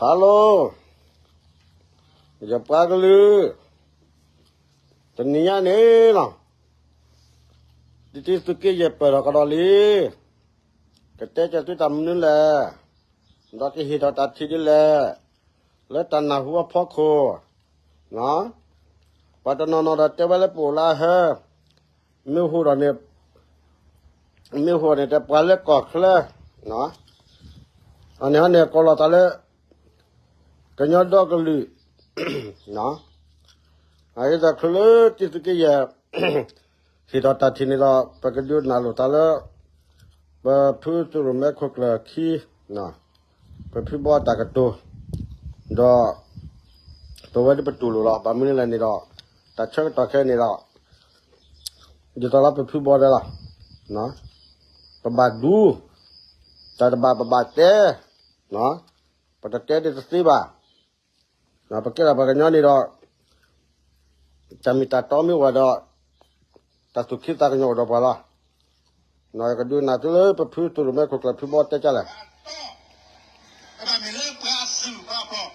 Hello, ယပှၤကလုာ်, တနံၤညါန့ၣ်လီၤ, ဒ်တံၤသုးက့ယဲၢ်ပၢၢ်ထီၣ်ကဒီးလံ, ကတဲကၢၤသုတၢ်မနုၤလဲၣ်, ဒီးကဟ့ၣ်ထီၣ်တၢ်ထံၣ်ဒ်လဲၣ်, လၢတၢ်နၢ်ဟူအဖီခိၣ်, ပှၤတနီၤနီၤဒီးတဲဝဲလၢပအိၣ်လၢအဟၢ, မ့ၢ်ဟူးဒီးန့ၣ် မ့ၢ်ဟူးန့ၣ် တဲပှၤလၢကီၢ်ချၢ, အန့ၣ်ဟီန့ၣ် ကိးလီၤသးလၢ ကညီဒီကလုာ်, အဂ့ၢ်ဒ်သိး ချုးလၢတံၤသုးက့ယဲၢ် ဟ့ၣ်ထီၣ်တၢ်ထံၣ်န့ၣ်ဒီး ပကဒုးနၢ်လိာ်သးလၢ ပဖုသုးရိၣ်မဲခိၣ်ကျၢၢ်ခံ ပဖုဘီတၢ်ကတိၤ, ဒီး ပဝဲဒၣ်ပတူၢ်လိာ်လီၤ. ဘၣ်မနုၤလဲၣ်န့ၣ်ဒီး တၢ်ဆၢကတီၢ်ခဲအံၤန့ၣ်ဒီး ဒ်သိးလၢပဖုဘီတဲလီၤ, ပဘၣ်ဒူ, တၢ်တဘၣ်ပဘၣ်တဲ, ပတတဲဒ်တသ့ဘၣ်. ပကဲထီၣ်ပှၤကညီန့ၣ်ဒီး တၢ်မ့ၢ်တၢ်တီမ့ၢ်အိၣ်ဒီး တၢ်သူၣ်ခံသးကညီၤအိၣ်ဒီးပှၤလီၤ. ကဒုးနၢ်သုလၢပဖုသုးရိၣ်မဲခိၣ်ကျၢၢ်ဖုဘီတဲကၢ်လဲၣ်. တဘၣ်မ့ၢ်လၢပှၤအစုပှၤအဖျိး,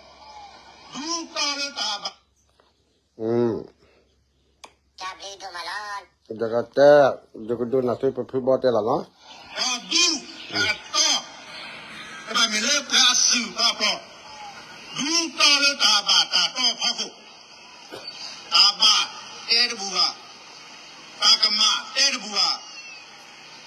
ဒူတီလၢတၢ်ဘၣ် တၢ်ဘျုးဒိၣ်မးလီၤ. ယကတဲ, ယကဒုးနၢ်သုပဖုဘီတဲလီၤလီၤ. ဒီးဒူ, အတီ, တဘၣ်မ့ၢ်လၢပှၤအစုပှၤအဖျိး, ဒူတီလၢတၢ်ဘၣ်တၢ်တီအဖီခိၣ်, တၢ်ဘၣ်တဲတဘူၣ်ဘၣ်, တၢ်ကမၣ်တဲတဘူၣ်ဘၣ်,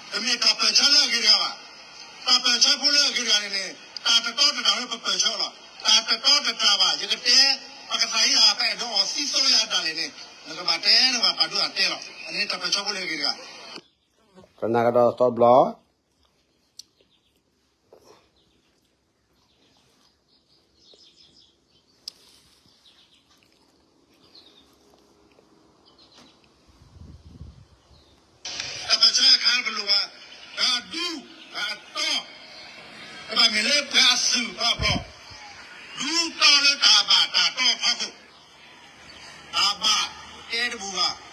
တမ့ၢ်တၢ်ပၢၢ်ဆၢလၢအဂ့ၤတဂၤဘၣ်. တၢ်ပၢၢ်ဆၢဖိလၢအဂ့ၤတဂၤန့ၣ်န့ၣ် တၢ်တတီတတြၢ်လၢပပၢၢ်ဆၢအီၤလီၤ. တၢ်တတီတတြၢ်ဘၣ် ယကတဲ, ပကသးဟ့လီၤ ပအဲၣ်ဒိးအီၤသံသိလၢယၤဒၣ်လဲာ်န့ၣ် နကဘၣ်တဲ နကဘၣ်ပာ်ဒိၣ်အတဲလီၤ. အန့ၣ်တၢ်ပၢၢ်ဆၢဖိလၢအဂ့ၤတဂၤ, ကနၣ်ကဒီးသီဘျီ တၢ်ပၢၢ်ဆၢအခါပလိၣ်ဘၣ်, ဒီးဒူ, ဒီးအတီ, တဘၣ်မ့ၢ်လၢပှၤအစုပှၤအဖျိး, ဒူတီလၢတၢ်ဘၣ်တၢ်တီအဖီခိၣ်, တၢ်ဘၣ်တဲတဘူၣ်ဘၣ်,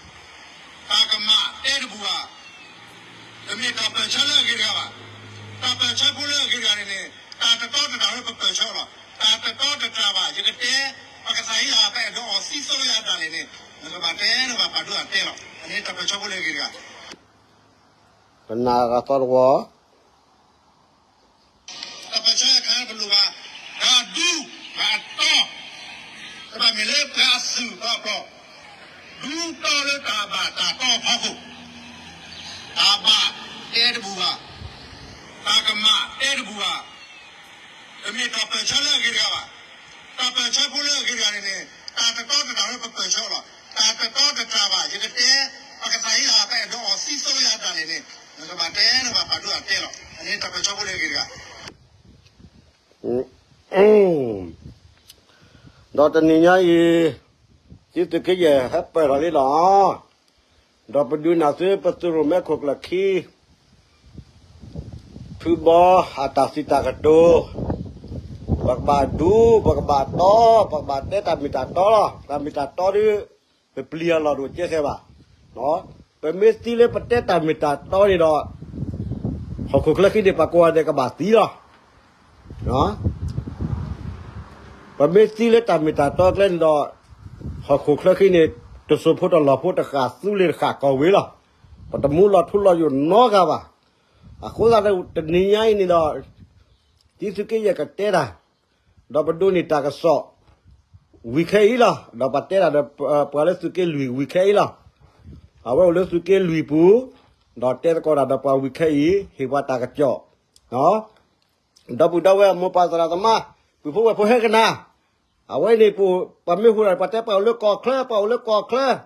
တၢ်ကမၣ်တဲတဘူၣ်ဘၣ်, တမ့ၢ်တၢ်ပၢၢ်ဆၢလၢအဂ့ၤတဂၤဘၣ်. တၢ်ပၢၢ်ဆၢဖိလၢအဂ့ၤတဂၤန့ၣ်န့ၣ် တၢ်တတီတတြၢ်လၢပပၢၢ်ဆၢအီၤလီၤ. တၢ်တတီတတြၢ်ဘၣ် ယကတဲ, ပကသးဟ့လီၤ ပအဲၣ်ဒိးအီၤသံသိလၢယၤဒၣ်လဲာ်န့ၣ် နကဘၣ်တဲ နကဘၣ်ပာ်ဒိၣ်အတဲလီၤ. အန့ၣ်တၢ်ပၢၢ်ဆၢဖိလၢအဂ့ၤတဂၤ, ကနၣ်ကဒီးသီတဝီ တၢ်ပၢၢ်ဆၢအခါပလိၣ်ဘၣ်, ဒီးဒူ, ဒီးအတီ, တဘၣ်မ့ၢ်လၢပှၤအစုပှၤအဖျိး, ဒူတီလၢတၢ်ဘၣ်တၢ်တီအဖီခိၣ်, တၢ်ဘၣ်တဲတဘူၣ်ဘၣ်, တၢ်ကမၣ်တဲတဘူၣ်ဘၣ်, တမ့ၢ်တၢ်ပၢၢ်ဆၢလၢအဂ့ၤတဂၤဘၣ်. တၢ်ပၢၢ်ဆၢဖိလၢအဂ့ၤတဂၤန့ၣ်န့ၣ် တၢ်တတီတတြၢ်လၢပပၢၢ်ဆၢအီၤလီၤ. တၢ်တတီတတြၢ်ဘၣ် ယကတဲ, ပကသးဟ့လီၤ ပအဲၣ်ဒိးအီၤသံသိလၢယၤဒၣ်လဲာ်န့ၣ် နကဘၣ်တဲ နကဘၣ်ပာ်ဒိၣ်အတဲလီၤ. အန့ၣ်တၢ်ပၢၢ်ဆၢဖိလၢအဂ့ၤတဂၤ, ဒီးတနံၤညါအံၤ တံၤသုးက့ယဲၢ်ဟဲပၢၢ်ထီၣ်လံလီၤ. ဒီးပဒုးနၢ်သုပသုးရိၣ်မဲခိၣ်ကျၢၢ်ခံ ဖုဘီအတၢ်စံးတၢ်ကတိၤ, ပကဘၣ်ဒူ, ပကဘၣ်တီ, ပကဘၣ်တဲတၢ်မ့ၢ်တၢ်တီလီၤ. တၢ်မ့ၢ်တၢ်တီဒီး ပပျံၤအလီၢ်တအိၣ်ကဲခဲဘၣ်. ပမ့ၢ်သံလၢပတဲတၢ်မ့ၢ်တၢ်တီန့ၣ်ဒီး ဟီၣ်ခိၣ်ချၢဃံန့ၣ် ပှၤကိးဂၤဒဲးကဘၣ်သံလီၤ. ပမ့ၢ်သံလၢတၢ်မ့ၢ်တၢ်တီကျဲန့ၣ်ဒီး ဟီၣ်ခိၣ်ချၢဃံန့ၣ် တစိၢ်ဖိတလီၢ်ဖိတဃၣ်သူလ့ၤတဃၣ်ကီၢ်ဝ့ၤလီၤ. ပတမူလီၤထူလီၤယိာ်နီတဂၤဘၣ်. အဃိသတးဒီး တနံၤညါအံၤန့ၣ်ဒီး တံၤသုးက့ယဲၢ်ကတဲတၢ်, ဒီးပဒိးန့ၢ်တၢ်ကစီၣ် ဝံၤခဲအံၤလီၤ. ဒီးပတဲတၢ်ဒီးပှၤလၢသုးက့လွံၢ်ဝံၤခဲအံၤလီၤ. အဝဲအိၣ်လၢသုးက့လွံၢ်ပူၤ, ဒီးတဲသကိးတၢ်ဒီးပှၤဝံၤခဲအံၤ ဟ့ၣ်ပှၤတၢ်ကစီၣ် ဒီပုၢ်ဒီဝဲၢ်မိၢ်ပၢ်သရၣ်သမါ, ပုၢ်ဖိဝဲၢ်ဖိဟဲကနၣ်, အဝဲန့ၣ်ပှၤမ့ၢ်ဟူးဒီး ပှၤတဲပှၤအိၣ်လၢကီၢ်ချၢ, ပှၤအိၣ်လၢကီၢ်ချၢ,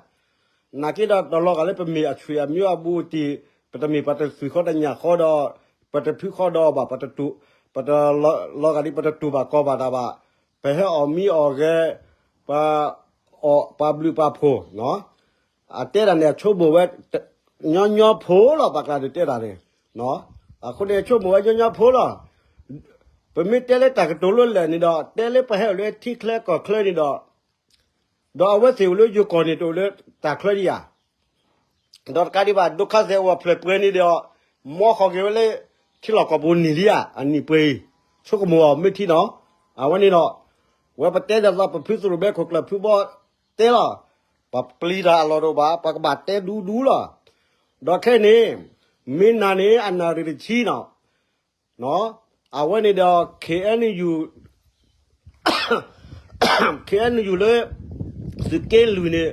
နာ်က့ဒီးတလီၤဂာ်လၢပမ့ၢ်အဆွေအမျိုးအဘူးအတံၢ်, ပတမ့ၢ်ပှၤတသွံၣ်ဃီတညၣ်ဃီဒီး, ပတဖုဃီဒီးဘၣ်, ပတလီၤဂာ်ဒ် ပတတူၢ်ဘၣ်ကီဘၣ်တၢ်ဘၣ်, ပဟဲအီၣ်မံအီၣ်ဂဲၤ, ပှၤအီၣ်ပှၤဘျုးပှၤဖှိၣ် အတဲတၢ်န့ၣ် အဆိကမိၣ်ဝဲ ညီညီဖိလီၤ. ပှၤကျါန့ၣ်တဲတၢ်န့ၣ် အဃိန့ၣ် ဆိကမိၣ်ဝဲညီညီဖိလီၤ. ပမ့ၢ်တဲလၢတၢ်ကတိၤလၢလဲၣ်န့ၣ်ဒီး တဲလၢပှၤဟဲအိၣ်လၢထံချၢကီၢ်ချၢန့ၣ်ဒီး, ဒီးအဝဲသ့ၣ်အိၣ်လၢယိၤကီၢ်န့ၣ် တအိၣ်လၢတၢ်ချၢဒံးဧါ. ဒီးတကးဒံးဘၣ် ဒိခါသဲးအိၣ်အဖျၢၣ်ပှဲၤန့ၣ်ဒီး မီဃီၤက့ၤဝဲလၢ ထံလီၢ်ကီၢ်ပူၤန့ၣ်လံဧါ, အနံၣ်ပှဲၤအံၤ, ဆိကမိၣ်အီၤမ့ၢ်ထံနီၤ အဝဲန့ၣ်ဒီး ဝဲပတဲဒ်သိးပဖုသရိာ်ဘဲခိၣ်ကျၢၢ်ဖုဘီတဲလီၤ, ပပျံၤတၢ်အလီၢ်တအိၣ်ဘၣ် ပကဘၣ်တဲဒူဒူလီၤ. ဒီးခဲအံၤန့ၣ် မ့ၢ်နၤန့ၣ် အနၣ်ရံၣ်တဆံနီၤ, အဝဲန့ၣ်ဒီး KNU KNU လၢ သုးက့လွံၢ်န့ၣ်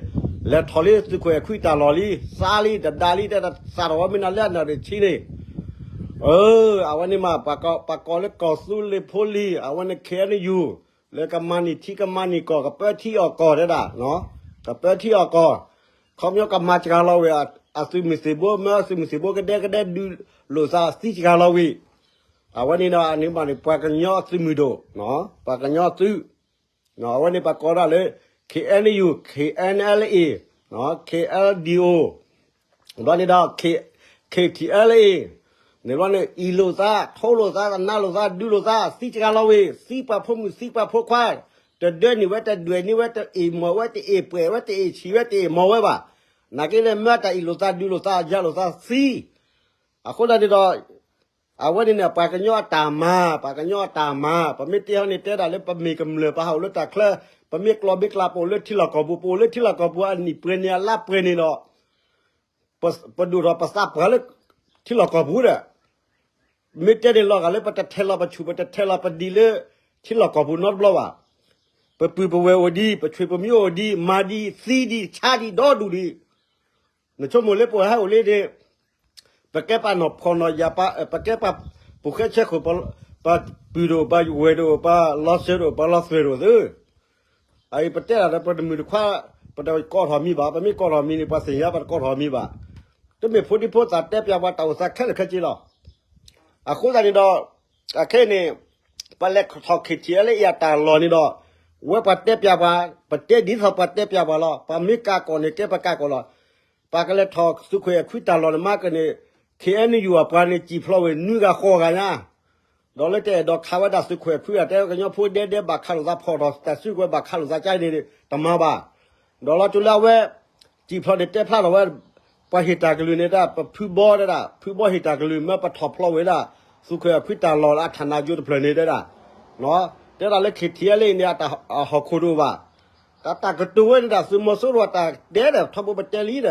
လဲၤထီၣ်လံသုးခိၣ်အဲၣ်ခွံတၢ်လီၢ်လံ သါလံတဒါလံ တဲသးထီၣ်ဝဲမ့ၢ်နၤလၢအနၣ်ရံၣ်တဆံန့ၣ်, အဝဲန့ၣ်မး ပှၤကိးလၢကီၢ်သူလ့ၤဖိလံ အဝဲန့ၣ် KNU လၢကမၤန့ၢ်ထံကမၤန့ၢ်ကီၢ် ကပၢထံအီၣ်ကီၢ်တဲဒၣ်, ကပၢထံအီၣ်ကီၢ်, ခီပညီကမၤစှၤလီၤဝဲ အသုးမုၢ်သံၣ်ဘိ မ့ၢ်အသုးမုၢ်သံၣ်ဘိကဒဲကဒဲဒုးလိာ်သးသံစှၤလီၤဝဲ, အဝဲန့ၣ်ဒီးအန့ၣ်မးန့ၣ် ပှၤကညီသုးမုၢ်ဒိၣ်, ပှၤကညီသုး, အဝဲန့ၣ်ပှၤကိးဒၣ်လၢ KNU KNLA KNDO ဘျီန့ၣ်ဒီး KTLA န့ၣ်ဘျီန့ၣ် အ့ၣ်လိာ်သး ထိလိာ်သး သနာ်လိာ်သး ဒုးလိာ်သး သံစှၤလီၤဝဲ သံပှၤဖိမုၣ်သံပှၤဖိခွါ, တဒၢန့ၢ်ဝဲ တဒွဲၣ်န့ၢ်ဝဲ တအ့ၣ်မီၢ်ဝဲ တအ့ၣ်ပှဲၤဝဲ တအ့ၣ်ဆံးဝဲ တအ့ၣ်မီၢ်ဝဲဘၣ်. နာ်က့န့ၣ် မ့ၢ်တၢ်အ့ၣ်လိာ်သးဒုးလိာ်သး ယၤလိာ်သးသံ, အဃိသတးန့ၣ်ဒီး အဝဲန့ၣ်န့ၣ် ပှၤကညီအတၢ်မၤ ပှၤကညီအတၢ်မၤ ပမ့ၢ်တဲဟီန့ၣ် တဲဒၣ်လၢပမ့ၢ်ကမျၢၢ် ပဟးအိၣ်လၢတၢ်ချၢ, ပမ့ၢ်ကျီမ့ၢ်ကျါ ပအိၣ်လၢထံလီၢ်ကီၢ်ပူၤ ပအိၣ်လၢထံလီၢ်ကီၢ်ပူၤ အနံၣ်ပှဲၤန့ၣ် အလါပှဲၤန့ၣ်ဒီး ပဒိၣ်ထီၣ်ပသးပှၢ်လၢ ထံလီၢ်ကီၢ်ပူၤဒီး မ့ၢ်တဲန့ၣ်လီၤဂာ်လၢပတထဲလီၤပဆူၣ် ပတထဲလီၤပဒံးလၢ ထံလီၢ်ကီၢ်ပူၤနီတဘျီဘၣ်. ပပုၢ်ပဝဲၢ်အိၣ်ဒံး ပဆွေပမျိုးအိၣ်ဒံး မၤဒံးသံဒံးဆါဒံးဒီဒူၣ်ဒံး, နဆိကမိၣ်လၢပဟဲအိၣ်လံန့ၣ် ပကဲပှၤနီၢ်ဖှီၣ်နီၢ်ယာ် ပကဲပှၤပူၤဃဲဆဲခိၣ် ပပုၢ်တအိၣ် ပဝဲၢ်တအိၣ် ပလီၤစၢၤတအိၣ် ပလီၤသွဲၣ်တအိၣ်သု အအံၤပတဲဒၣ်ဒီးပတမုၢ်တခွါ ပတကိးထီၣ်မံၤဘၣ်, ပမ့ၢ်ကိးထီၣ်မံၤန့ၣ် ပှၤသ့ၣ်ညါပတကိးထီၣ်မံၤဘၣ်. တမ့ၢ်ဖိဒံဖိသၣ်တဲပျးပှၤတၢ်အိၣ်သးခဲလၢာ်ခဲဆ့လီၤ. အဃိသတးန့ၣ်ဒီး အခဲအံၤန့ၣ် ပလဲၤထီၣ် KTLA အတၢ်လီၢ်န့ၣ်ဒီး ဝဲပှၤတဲပျးပှၤ ပတဲဒ်သိးပှၤတဲပျးပှၤလီၤ. ပှၤမ့ၢ်ကးကီၢ်န့ၣ် ကဲပကးကီၢ်လီၤ. ပှၤကလဲၤထီၣ်သုးခိၣ်အဲၣ်ခွံတၢ်လီၢ်န့ၣ် မၤကန့ၣ် KNU အပှၤန့ၣ် စံၣ်ဖျိးဝဲနွံဂၤဃိးဂၤညါ ဒီးလၢတအဲၣ်ဒိးခးဝဲဒၣ်သုးခိၣ်အဲၣ်ခွံ တဲကညီဖိဒဲဒဲဘၣ်ခးလိာ်သး ဖီၣ်ထီၣ်တၢ်စုကဝဲၤဘၣ်ခးလိာ်သးကါန့ၣ် တမၤဘၣ်. ဒီးလီၤတုၤလၢအဝဲ စံၣ်ဖျိးန့ၣ် တဲဖျါထီၣ်ဝဲ ပှၤဟ့ၣ်တၢ်ကလုၢ်န့ၣ်ဒၣ် ပဖုဘီတဲဒၣ် ဖုဘီဟ့ၣ်တၢ်ကလုၢ် မၢပထီၣ်ဖျိးဝဲဒၣ် သုးခိၣ်အဲၣ်ခွံတၢ်လီၢ်လၢအထးနါယိတဖျၢၣ်န့ၣ်တဲဒၣ် တဲဒၣ်လၢ KTLA န့ၣ် အတၢ်ဟီၣ်ခိၣ်တအိၣ်ဘၣ်. တၢ်တၢ်ကတိၤဝဲန့ၣ်ဒၣ် သုးမီၤစိရိၤအတၢ်တဲဒီး ထီဘိပတဲလံဒီး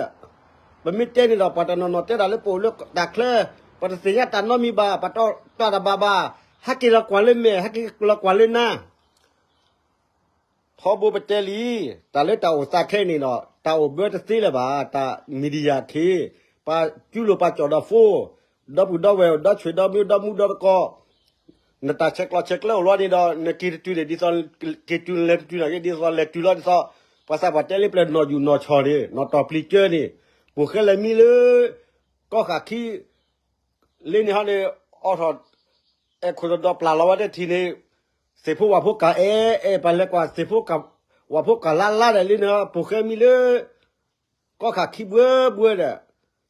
ပမ့ၢ်တဲန့ၣ်ဒီး ပှၤတနီၤနီၤတဲဒၣ်လၢပအိၣ်လၢတၢ်ချၢ ပတသ့ၣ်ညါတၢ်နီတမံၤဘၣ် ပတတီတၢ်ဘၣ်ဘၣ် ဟဲက့ၤလီၤကွၢ်လၢမဲာ် ဟဲက့ၤလီၤကွၢ်လၢနါ ထီဘိပတဲလံ တၢ်လၢတၢ်အိၣ်သးခဲအံၤန့ၣ်ဒီး တၢ်အိၣ်ဘၢတသ့လၢၤဘၣ် တၢ် media ခ့ ပှၤကၠူလိာ်ပှၤကၠီၣ်ဒီး phone ဒီပုၢ်ဒီဝဲၢ် ဒီဆွေဒီမုၣ် ဒီမူဒီတကိး နတၢ်ဆဲးကျိးဆဲးကျၢအိၣ်လီၤန့ၣ်ဒီး နက့ၤတတုၤန့ၣ် ဒ်သိး က့ၤတုၤလဲၤတတုၤန့ၣ်က့ ဒ်သိးလဲၤတုၤလီၤဒ်သိး ပှၤသးပှၢ်တဲလံပျဲၢ်နီၢ်ယူၢ်နီၢ်ဆီၣ်န့ၣ် နီၢ်တီၢ်ပျံၤကၢန့ၣ် ပူၤဃဲလဲၤမံလၢ ကီၢ်ဃာ်ခံ လၢန့ၣ်ဟီန့ၣ် အိးထီၣ် အဲၣ်ခိၣ်တဒီးပျၢ်လီၤဝဲတထံၣ်န့ၣ် သ့ၣ်ဖိဝၣ်ဖိကၢ်အဲၣ်အဲၣ် ပှၤလဲၤကွၢ်သ့ၣ်ဖိဝၣ်ဖိကၢ်လါလါဒီးလၢန့ၣ် ပူၤဃဲမံလၢ ကီၢ်ခးခံဘှဲဘှဲဒီး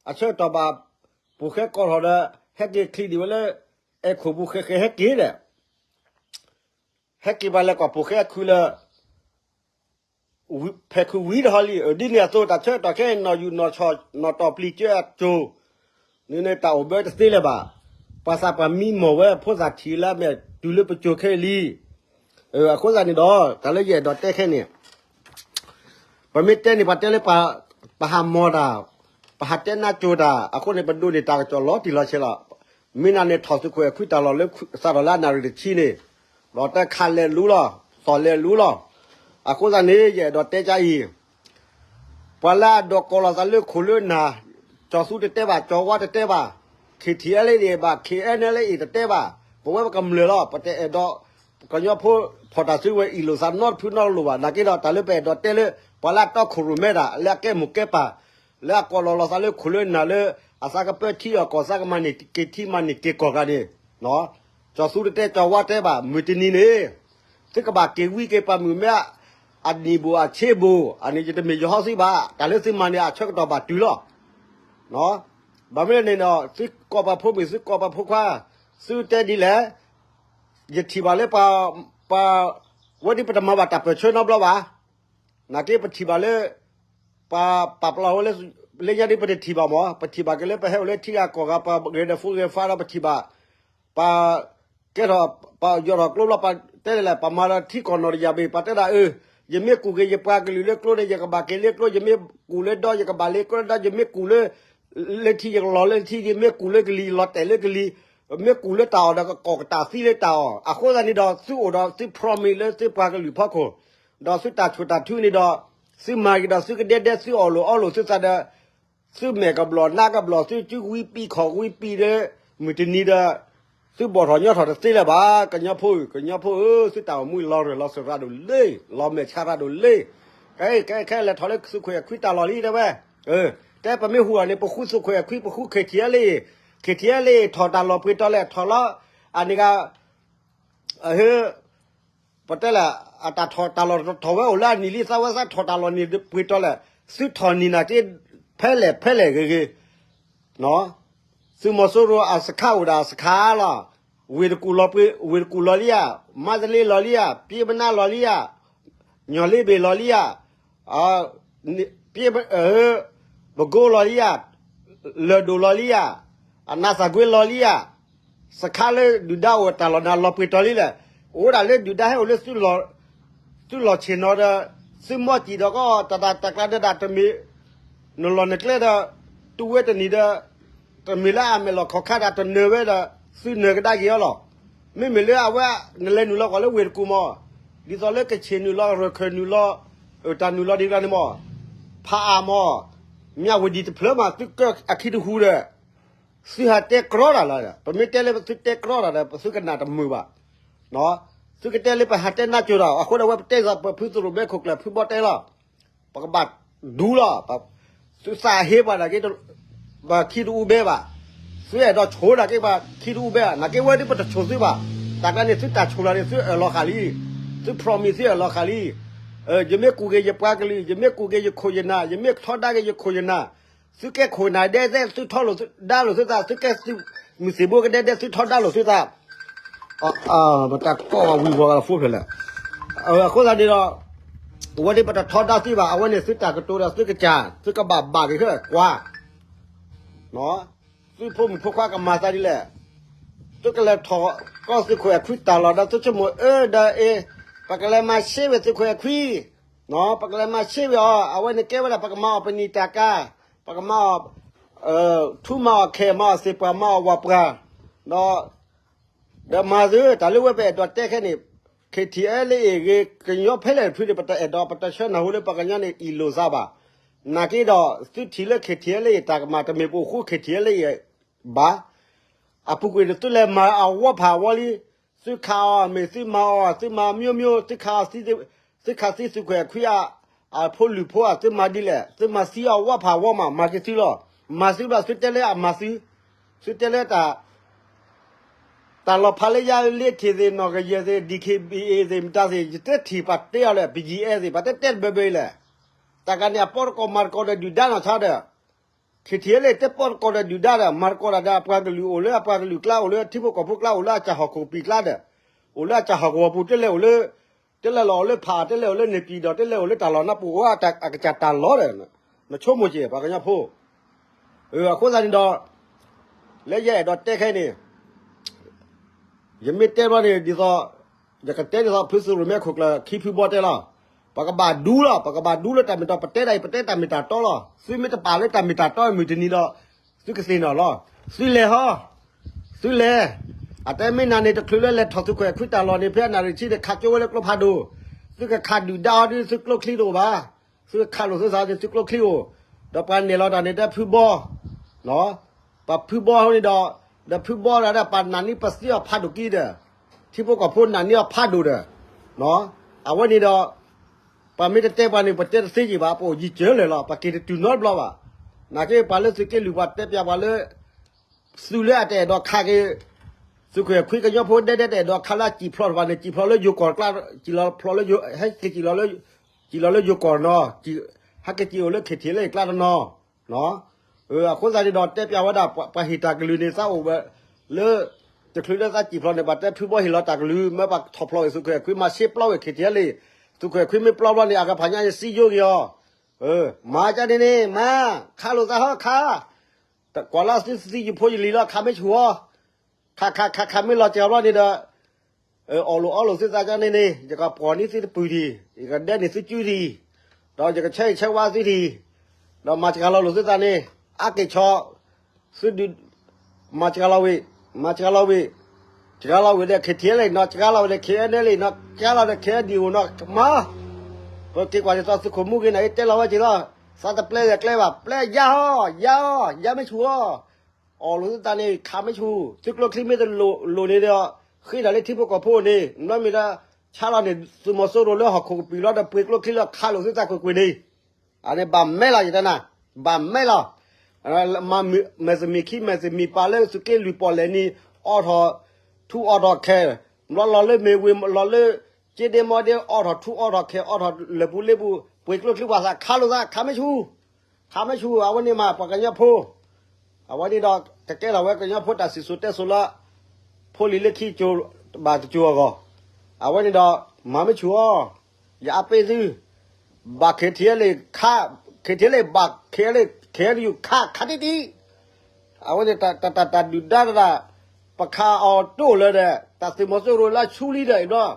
အဆၢကတီၢ်ဘၣ် ပူၤဃဲကိးထီၣ်ဒီး ဟဲက့ၤချံဒံးဝဲလၢ အဲၣ်ခိၣ်ပူၤဃဲဃဲဟဲက့ၤဒီး ဟဲက့ၤပှၤလဲၤကွၢ်ပူၤဃဲခုလၢ ဖဲခုဝံၤတဟီလံ ဒ်န့ၣ်အသိး တၢ်ဆၢကတီၢ်ခဲအံၤ နီၢ်ယူၢ်နီၢ်ဆီၣ် နီၢ်တီၢ်ပျံၤကၢအစိၤ န့ၣ်န့ၣ်တၢ်အိၣ်ဘၢတသ့လၢၤဘၣ်. ပှၤသးပှၢ်မံမီၢ်ဝဲ ဖိသၣ်ထံၣ်လၢမဲာ်တုၤလၢပစိၤခဲအံၤလံ. အဃိသတးန့ၣ်ဒီး တၢ်လၢယအဲၣ်ဒိးတဲခဲန့ၣ် ပမ့ၢ်တဲန့ၣ် ပှၤတဲလၢ ပဟးမီၢ်တၢ် ပဟးတဲနါစိၤတၢ် အဃိန့ၣ် ပဒိးန့ၢ်တၢ်ကစီၣ်လီၤတံၢ်လီၤဆဲးလီၤ. မ့ၢ်နၤန့ၣ်ထီၣ်သုးခိၣ်အဲၣ်ခွံတၢ်လီၢ်လၢ စးထီၣ်လၢအနၣ်ရံၣ်တဆံန့ၣ် ဒီးတၢ်ခးလဲၤလူလီၤ သီၣ်လဲၤလူလီၤ. အဃိသတးန့ၣ် ယအဲၣ်ဒိးတဲကအံၤ ပှၤလၢအဒိးကိးလီၤသးလၢခိၣ်လၢနၢ် ကၠီၤသူတတဲဘၣ် ကၠီၤဝါတတဲဘၣ် KTLA ဘၣ် KNLA တတဲဘၣ် ပဝဲပကမျၢၢ်လီၤ. ပတအဲၣ်ဒိး ကညီဖိဖီၣ်တၢ်စုကဝဲၤအ့ၣ်လိာ်သးနီတဖုနီတလိၤဘၣ်. နာ်က့ဒီးတၢ်လၢပအဲၣ်ဒိးတဲလၢ ပှၤလၢအတီခိၣ်ရိၣ်မဲတၢ် လၢအကဲမိၢ်ကဲပၢ် လၢအကိးလီၤလီၤသးလၢခိၣ်လၢနၢ်လၢ အသးကပၢထံအီၣ်ကီၢ် သးကမၤန့ၢ်က့ၤထံမၤန့ၢ်က့ၤကီၢ်ဂၤန့ၣ် ကၠီၤသူတတဲ ကၠီၤဝါတဲဘၣ် မုၢ်တနံၤန့ၣ် သုကဘၣ်က့ၤဝံက့ၤပှၤမုၢ်မဲ အနံၣ်ဘိၣ်အဆ့ဘိၣ် အန့ၣ်ယတမ့ၢ်ယဟီသုဘၣ် တၢ်လၢသုမၤန့ၣ် အဆၢကတီၢ်ဘၣ်တုၤလီၤ. ဘၣ်မနုၤလဲၣ်န့ၣ်ဒီး သုကိးပှၤဖိမုၣ် သုကိးပှၤဖိခွါ သုတဲဒ်လဲၣ် ယထံၣ်ဘၣ်လၢပှၤ ပှၤ ဝဲဒ်ပတမၤဘၣ်တၢ်ပၢၢ်ဆၢနီတဘျီဘၣ်. နာ်က့ပထံၣ်ဘၣ်လၢ ပှၤပာ်ပလီၢ်ဝဲလၢ လၢညါဒ်ပတထံၣ်ဘၣ်မး ပထံၣ်ဘၣ်က့ၤလၢပဟဲအိၣ်လၢထံဂၤကီၢ်ဂၤ ပှၤဂဲၤဒီးဖိဂဲၤဖးဒီးပထံၣ်ဘၣ် ပှၤကဲထီၣ် ယီၢ်ထီၣ်ကျိဘျီ ပတဲလဲၣ် ပမၤဒီးထံကီၢ်နီၢ်တယၢ်ဘ့ၣ် ပတဲဒၣ်အၢ, ယမ့ၢ်ကူၣ်က့ၤယပှၤကလုာ်လၢကျိန့ၣ် ယကဘၣ်က့ၤလၢကျိ, ယမ့ၢ်ကူၣ်လၢဒီ ယကဘၣ်လၢကျိဒီ, ယမ့ၢ်ကူၣ်လၢ လၢထံ ယကလီၤလၢထံ, ယမ့ၢ်ကူၣ်လၢကလံၤ ယလီၤတဲာ်လၢကလံၤ, မ့ၢ်ကူၣ်လၢတၢ်အီၣ်ဒီး ကကိးကတၢၢ်သံလၢတၢ်အီၣ်. အဃိသတးန့ၣ်ဒီး သုအိၣ်ဒီးသု promise လၢသုပှၤကလုာ်ဖီခိၣ်, ဒီးသုတၢ်ဆိၣ်တၢ်ထုန့ၣ်ဒီး သုမၤက့ၤဒီးသုကဒဲဒဲ သုအီၣ်လိာ်အီလိာ်သုသးဒီး သုမဲာ်ကဘျီၣ်နါကဘျီၣ် သုကဝံပံခီၣ်ဝံပံဒီး မုၢ်တနံၤဒီး သုဘီၣ်ထီၣ်ညီထီၣ်တသ့လၢၤဘၣ်. ကညီဖိဧၢ, ကညီဖိဧၢ, သုတၢ်အိၣ်မူလီၤရၢၢ်လီၤစၢၤရၣ်ဒိၣ်လံ, လီၤမဲာ်ဆှးရၣ်ဒိၣ်လံ. ခဲခဲလဲၤထီၣ်လၢသုးခိၣ်အဲၣ်ခွံတၢ်လီၢ်လံတဲဝဲ, တဲပမ့ၢ်ဟူအီၤန့ၣ် ပဃုသုးခိၣ်အဲၣ်ခွံ ပဃု KTLA, KTLA ထီၣ်တၢ်လီၢ်ပှဲၤတီၤလဲၣ် ထီၣ်လီၤ, အန့ၣ်ဂ့ၤ ပတဲလဲၣ် အတၢ်ထီၣ်တၢ်လီၢ်ထီၣ်ဝဲအိၣ်လၢအနံၣ်လံ သးဝဲသးထီၣ်တၢ်လီၢ်န့ၣ်ပှဲၤတီၤလဲၣ်, သုထီၣ်နံၣ်နာ်က့ ဖဲလဲၣ်ဖဲလဲၣ်ဂ့ၤဂ့ၤ, သုးမီၤစိရိၤအစခါအိၣ်ဒၣ်စခါလီၤ, ဝ့ၢ်တကူၣ်လီၤ, ဝ့ၢ်တကူၣ်လီၤလံဧါ, မါတလ့လီၤလံဧါ, ပျ့ပနါလီၤလံဧါ, ညီၣ်လ့ဘ့ၣ်လီၤလံဧါ ပျ့ ပကိလီၤလံဧါ, လၢၢ်ဒိၣ်လီၤလံဧါ, အနးသးကွ့လီၤလံဧါ, စခါလၢဒုၣ်ဒါအိၣ်တၢ်လီၢ်န့ၣ် လီၤပှဲၤတီၤလံလဲၣ်, အိၣ်ဒၣ်လၢဒုၣ်ဒါဟဲအိၣ်လၢ သုးလီၢ်ဆ့ၣ်နီၤဒီး သုးမီၢ်စံၣ်ဒီးကီး တၢ်တၢ်တၢ်ကျါဒီးဒၣ်တမ့ၢ် နလီၢ်နကျဲဒီး တူၢ်ဝဲတနံၤဒီး တမ့ၢ်လၢအမဲာ်လီၤခီၣ်ခါဒၣ်တနၢၤဝဲဒီး သုနၢၤကဒါက့ၤအီၤလီၤ. မ့မ့ၢ်လၢအဝဲ နလဲၤနုာ်လီၤကွၢ်လၢဝ့ၢ်တကူၣ်မး, ဒ်သိးလၢကခ့ၣ်နုာ်လီၤ ရခၢၣ်နုာ်လီၤ တၢ်နုာ်လီၤဒ်န့ၣ်မး, ဖးအါမး, မၠၣ်ဝတံၣ်တဖျၢၣ်မး သုကၢအခံတဟူဒီး သုဟးတဲကြီတၢ်လီၤ. ပမ့ၢ်တဲလၢပသုတဲကြီတၢ်ဒီး ပသုကနၣ်တမုာ်ဘၣ်. သုကတဲလၢပဟးတဲနါစိၤဒီး အဃိဒီးဝဲပတဲပဖုသရိာ်မဲခိၣ်ကျၢၢ် ဖုဘီတဲလီၤ. ပကဘၣ်ဒူလီၤ. သုသးဟ့ပှၤနာ်က့ ပှၤခံတအူဘဲဘၣ်. သုအဲၣ်ဒိးဆိၣ်နာ်က့ ပှၤခံတအူဘဲဘၣ်. နာ်က့ဝဲဒ်ပတဆိၣ်သုဘၣ်. တၢ်ကျါန့ၣ် သုတၢ်ဆိၣ်လီၤန့ၣ် သုအၢၣ်လီၤဃာ်လံ. သု promise သုအၢၣ်လီၤဃာ်လံ. ယမ့ၢ်ကူၣ်က့ၤယပှၤကလုာ်, ယမ့ၢ်ကူၣ်က့ၤယခိၣ်ယနၢ်, ယမ့ၢ်ထီဒါက့ၤယခိၣ်ယနၢ်, သုကဲခိၣ်နၢ်ဒဲးသ့ သုထီဒါလိာ်သုသး, သုကဲသုးမုၢ်သံၣ်ဘိကဒဲဒဲ သုထီဒါလိာ်သုသး. မတၤကိးဝံၤဝီၤဂၤလီၤ ဖိဖျဲးလဲၣ်. အဃိသတးန့ၣ်ဒီး အဝဲန့ၣ်ပတထီဒါသုဘၣ်, အဝဲန့ၣ်သုတၢ်ကတိၤဒီးသုကစၢ်, သုကဘၣ်ဘၣ်က့ၤခဲကွၢ် သုဖိမုၣ်ဖိခွါကမၤသးဒ်လဲၣ်. သုကလဲၤထီၣ်ကီၢ်သုးခိၣ်အဲၣ်ခွံတၢ်လီၢ်ဒီး သုဆိကမိၣ်အၢဒီးအ့, ပကလဲၤမၤရှဲဝဲသုးခိၣ်အဲၣ်ခွံ, ပကလဲၤမၤရှဲဝဲအီၤ, အဝဲန့ၣ်ကဲဝဲဒၣ် ပကမၤအီၤပနံာ်တၢ်ကၤ, ပကမၤအီၤ ထူမၤအီၤခဲမၤအီၤသ့ၣ်ပှၢ်မၤအီၤဝၣ်ပှၢ်, ဒီး ဒီးမၤသု တၢ်လၢဝဲပအဲၣ်ဒိးတဲခဲန့ၣ်, ခဲထံးအဲလၢအ့ၣ်ဂ့ၤ ကညီဖဲလဲၣ်တဖုန့ၣ် ပတအဲၣ်ဒိး ပတဆှၢနၢ်ဟူလၢပှၤကညီန့ၣ် အ့ၣ်လိာ်သးဘၣ်. နာ်က့ဒီး သုထံၣ်လၢခဲထံးအဲလၢအ့ၣ်တၢ်ကမၣ် တမ့ၢ်ပအိၣ်ဃူခဲထံးအဲလၢအ့ၣ်ဘၣ်. အပူၤကွံာ်န့ၣ် သုလဲၤမၤအဝီဖးဝီလံ, သုခးအီၤမ့ၢ်သုမၤအီၤ သုမၤမျိုးမျိုး သုခးသံ သုခးသံသုးခိၣ်အဲၣ်ခွံ အဖိလုၢ်ဖိဧါ သုမၤဒ်လဲၣ်, သုမၤသံအီၤဝီဖးဝီမး မၤက့ၤသုလီၤ. မၤသုဘျီ သုတဲလၢအမၤသု, သုတဲလၢတၢ် တၢ်လီၤဖးလၢယါလ့ထံၣ်သ့ၣ် နီၢ်ကယဲၢ်သ့ၣ် DKBA သ့ၣ် မတၤသ့ၣ် ယတဲထံၣ်ပှၤတဲအီၤလဲၣ် ပယံၤအဲၣ်သ့ၣ် ပှၤတဲတဲတဘၢဘၢအံၤလဲၣ်. တၢ်ဂၤန့ၣ် အပီတကိးမၤတကိးဒီးဒုၣ်ဒါနီၢ်ဆါဒီး ခဲထံးအဲလၢအ့ၣ် တဲပီတကိးဒီးဒုၣ်ဒါဒီး မၤတကိးတၢ်ဒီးအပှၤကလုာ်အိၣ်လၢအပှၤကလုာ်ကျါ အိၣ်လၢထံဖိကီၢ်ဖိကျါ အိၣ်လၢအစၢ်ဟီၣ်ခိၣ်ပံၤကျါဒီး အိၣ်လၢအစၢ်ဟီၣ်ကဝီၤပူၤ တဲလဲၤအိၣ်လၢ တဲလဲၤလီၤအိၣ်လၢဖး တဲလဲၤအိၣ်လၢန့ၣ်ပံၤဒီး တဲလဲၤအိၣ်လၢတၢ်လီၢ်နၢ်ပူၤ အိၣ်အကစၢ်တၢ်လီၢ်ဒီး နဆိကမိၣ်က့ၤ ပှၤကညီဖိ အဃိသတးန့ၣ်ဒီး လၢယအဲၣ်ဒိးတဲခဲအံၤန့ၣ် ယမ့ၢ်တဲဘျီန့ၣ် ဒ်သိး ယကတဲဒ်သိး ဖုသုးရိၣ်မဲခိၣ်ကျၢၢ် ခံဖုဘီတဲလီၤ. ပကဘၣ်ဒူလီၤ, ပကဘၣ်ဒူလၢတၢ်မ့ၢ်တၢ်တီ, ပတဲဒ်အံၤ ပတဲတၢ်မ့ၢ်တၢ်တီလီၤ. သုမ့ၢ်တပာ်လၢတၢ်မ့ၢ်တၢ်တီ မုၢ်တနံၤဒီး သုကသ့ၣ်နီၣ်လီၤ. သုလဲၤဟီ, သုလဲၤ. အတဲမ့ၢ်နၤန့ၣ် တချုးလၢလဲၤထီၣ်သုးခိၣ်အဲၣ်ခွံတၢ်လီၢ်န့ၣ် ဖဲအနၣ်ရံၣ်ဆံန့ၣ် ခးကၠိဝဲလၢကျိဖးဒိၣ်, သုကခးဒုၣ်ဒါအီၤဒီး သုကျိချံတအိၣ်ဘၣ်. သုခးလိာ်သုသးန့ၣ် သုကျိချံအိၣ်, ဒီးပှၤနဲၣ်လီၤတၢ်န့ၣ် တဲဖုဘီ ပှၤဖုဘီအဃိန့ၣ်ဒီး, ဒီးဖုဘီဒီး ပှၤနာ်န့ၢ်ပသံအီၤဖးဒိၣ်က့ၤဒီး, ထံဖိကီၢ်ဖိနာ်န့ၢ်အီၤဖးဒိၣ်ဒီး, အဝဲန့ၣ်ဒီး ပှၤမ့ၢ်တတဲပှၤန့ၣ် ပတဲတသ့က့ၤဘၣ်, ပအိၣ်ယံၤစၢၤလၢာ်လီၤ, ပက့ၤတတုၤနီတဘျီဘၣ်. နာ်က့ပှၤလၢသုးက့လွံၢ်ပှၤတဲပျးပှၤလၢ သုးလၢအတအဲၣ်ဒိးခးက့ၤ သုးခိၣ်အဲၣ်ခွံကညီဖိဒဲဒဲတအဲၣ်ဒိးခးလၢအစံၣ်ဖျိးတဖၣ်န့ၣ် စံၣ်ဖျိးလၢယိၤကီၢ်ကျါ, စံၣ်ဖျိးလၢ, ဟဲက့ၤစံၣ်လီၤလၢယိၤကီၢ်နီၤ, ဟဲက့ၤစံၣ်အိၣ်လၢခဲထံးလၢအ့ၣ်ကျါတနီၤ. အဃိသတးန့ၣ်ဒီးတဲပျးဝဲဒၣ် ပှၤဟ့ၣ်တၢ်ကလုၢ်န့ၣ် သးအိၣ်ဝဲလၢ တချုးလၢသးစံၣ်ဖျိးန့ၣ် ပှၤတဲဖုဘီဟ့ၣ်လီၤတၢ်ကလုၢ် မ့ၢ်ပှၤထီၣ်ဖျိးဝဲသုးခိၣ်အဲၣ်ခွံ မၤရှဲပျီဝဲခဲထံးလံ, သုးခိၣ်အဲၣ်ခွံမ့ၢ်ပျီဘျီန့ၣ် အဂၤဖးညါန့ၣ်စံယိက့ၤအီၤ, မၤကန့ၣ်န့ၣ် မၤ, ခးလိာ်သးဟီခး, ကွၢ်လၢသုသံယဖိယလံၤလီၤ ခးမ့ၢ်ဆူၣ်အီၤ, ခးခးခးခးမ့ၢ်လီၤစဲၤအီၤဘျီန့ၣ်ဒီး အီၣ်လိာ်အီလိာ်သုသးကန့ၣ်န့ၣ် ယကပှီၢ်န့ၢ်သုတပုၢ်ဒံး, ယကဒဲန့ၢ်သုကုဒံး, ဒီးယကဆၢဂ့ၤဆၢဝါသုဒံး, ဒီးမၤစှၤလီၤလိာ်သုသးန့ၣ် အါက့ၤဆီ, သုဒုး, မၤစှၤလီၤဝံၤ, မၤစှၤလီၤဝံၤ, စှၤလီၤဝံၤဒီး KTLA နီၤ, စှၤလီၤဝံၤဒီး KNLA နီၤ, စှၤလီၤဒီး KNDO နီၤ, မၤ ပက့ၤကွၢ်ဒ်သိးသုးခိၣ်မူဂ့ၤန့ၣ် တဲလီၤဝဲက့ၤလီၤ, သးတပျဲယကျဲဘၣ်, ပျဲယၤဟီ, ယၤအီၤ, ယၤမ့ၢ်ဆူၣ်အီၤ, အီၣ်လိာ်သုသးန့ၣ် ခးမ့ၢ်ဆူၣ်, သုကျိချံမ့ၢ်တလိၣ်န့ၣ်ဒီး ဃ့ဒီးလၢထံဖိကီၢ်ဖိန့ၣ် ဘျီမ့ၢ်ဒီး ဆါလီၤန့ၣ် သုးမီၤစိရိၤလၢဟီၣ်ခိၣ်ကပံာ်လီၤဒီးပှ့ၤကျိချံလီၤခးလိာ်သုသးကွ့ၢ်ကွ့ၢ်န့ၣ်, အန့ၣ်ဘၣ်မဲလီၤယတဲနၤ, ဘၣ်မဲလီၤ, မဲာ်သမံၤခံမဲာ်သမံၤပာ်လၢသုးက့လွံၢ်ပီၣ်လဲၣ်နံၤ အီၣ်ထီၣ်ထူအီၣ်ထီၣ်ခဲ, ဘျီလီၤလၢမ့ၢ်ဝ့ၤလီၤလၢ က့ဒ့မီဒ့အီၣ်ထီၣ်ထူအီၣ်ထီၣ်ခဲ အီၣ်ထီၣ်လၢပူၤလ့ပူၤ ပှ့ၤကျိချံပှၤသးခးလိာ်သး ခးမ့ၢ်ဆူၣ်, ခးမ့ၢ်ဆူၣ် အဝဲန့ၣ်မးပှၤကညီဖိ, အဝဲန့ၣ်ဒီး ကကဲထီၣ်ဝဲကညီဖိတၢ်စံၣ်စိၤတဲစိၤလၢ ဖိလံၤလၢခံ ဘၣ်တစိၤအဂီၢ်, အဝဲန့ၣ်ဒီး မၤမ့ၢ်ဆူၣ်အီၤ, ယအါပ့ၢ်သု, ဘၣ် KTLA ခး, KTLA ဘၣ် KNLA KNU ခး ခးတံၢ်တံၢ်, အဝဲန့ၣ်တၢ်တၢ်တၢ်ဒုၣ်ဒါတၢ်, ပခးအီၤတအိၣ်လၢၤဒီး တၢ်သုးမီၤစိရိၤလၢဆူလံဒီးအံၤဘျီ,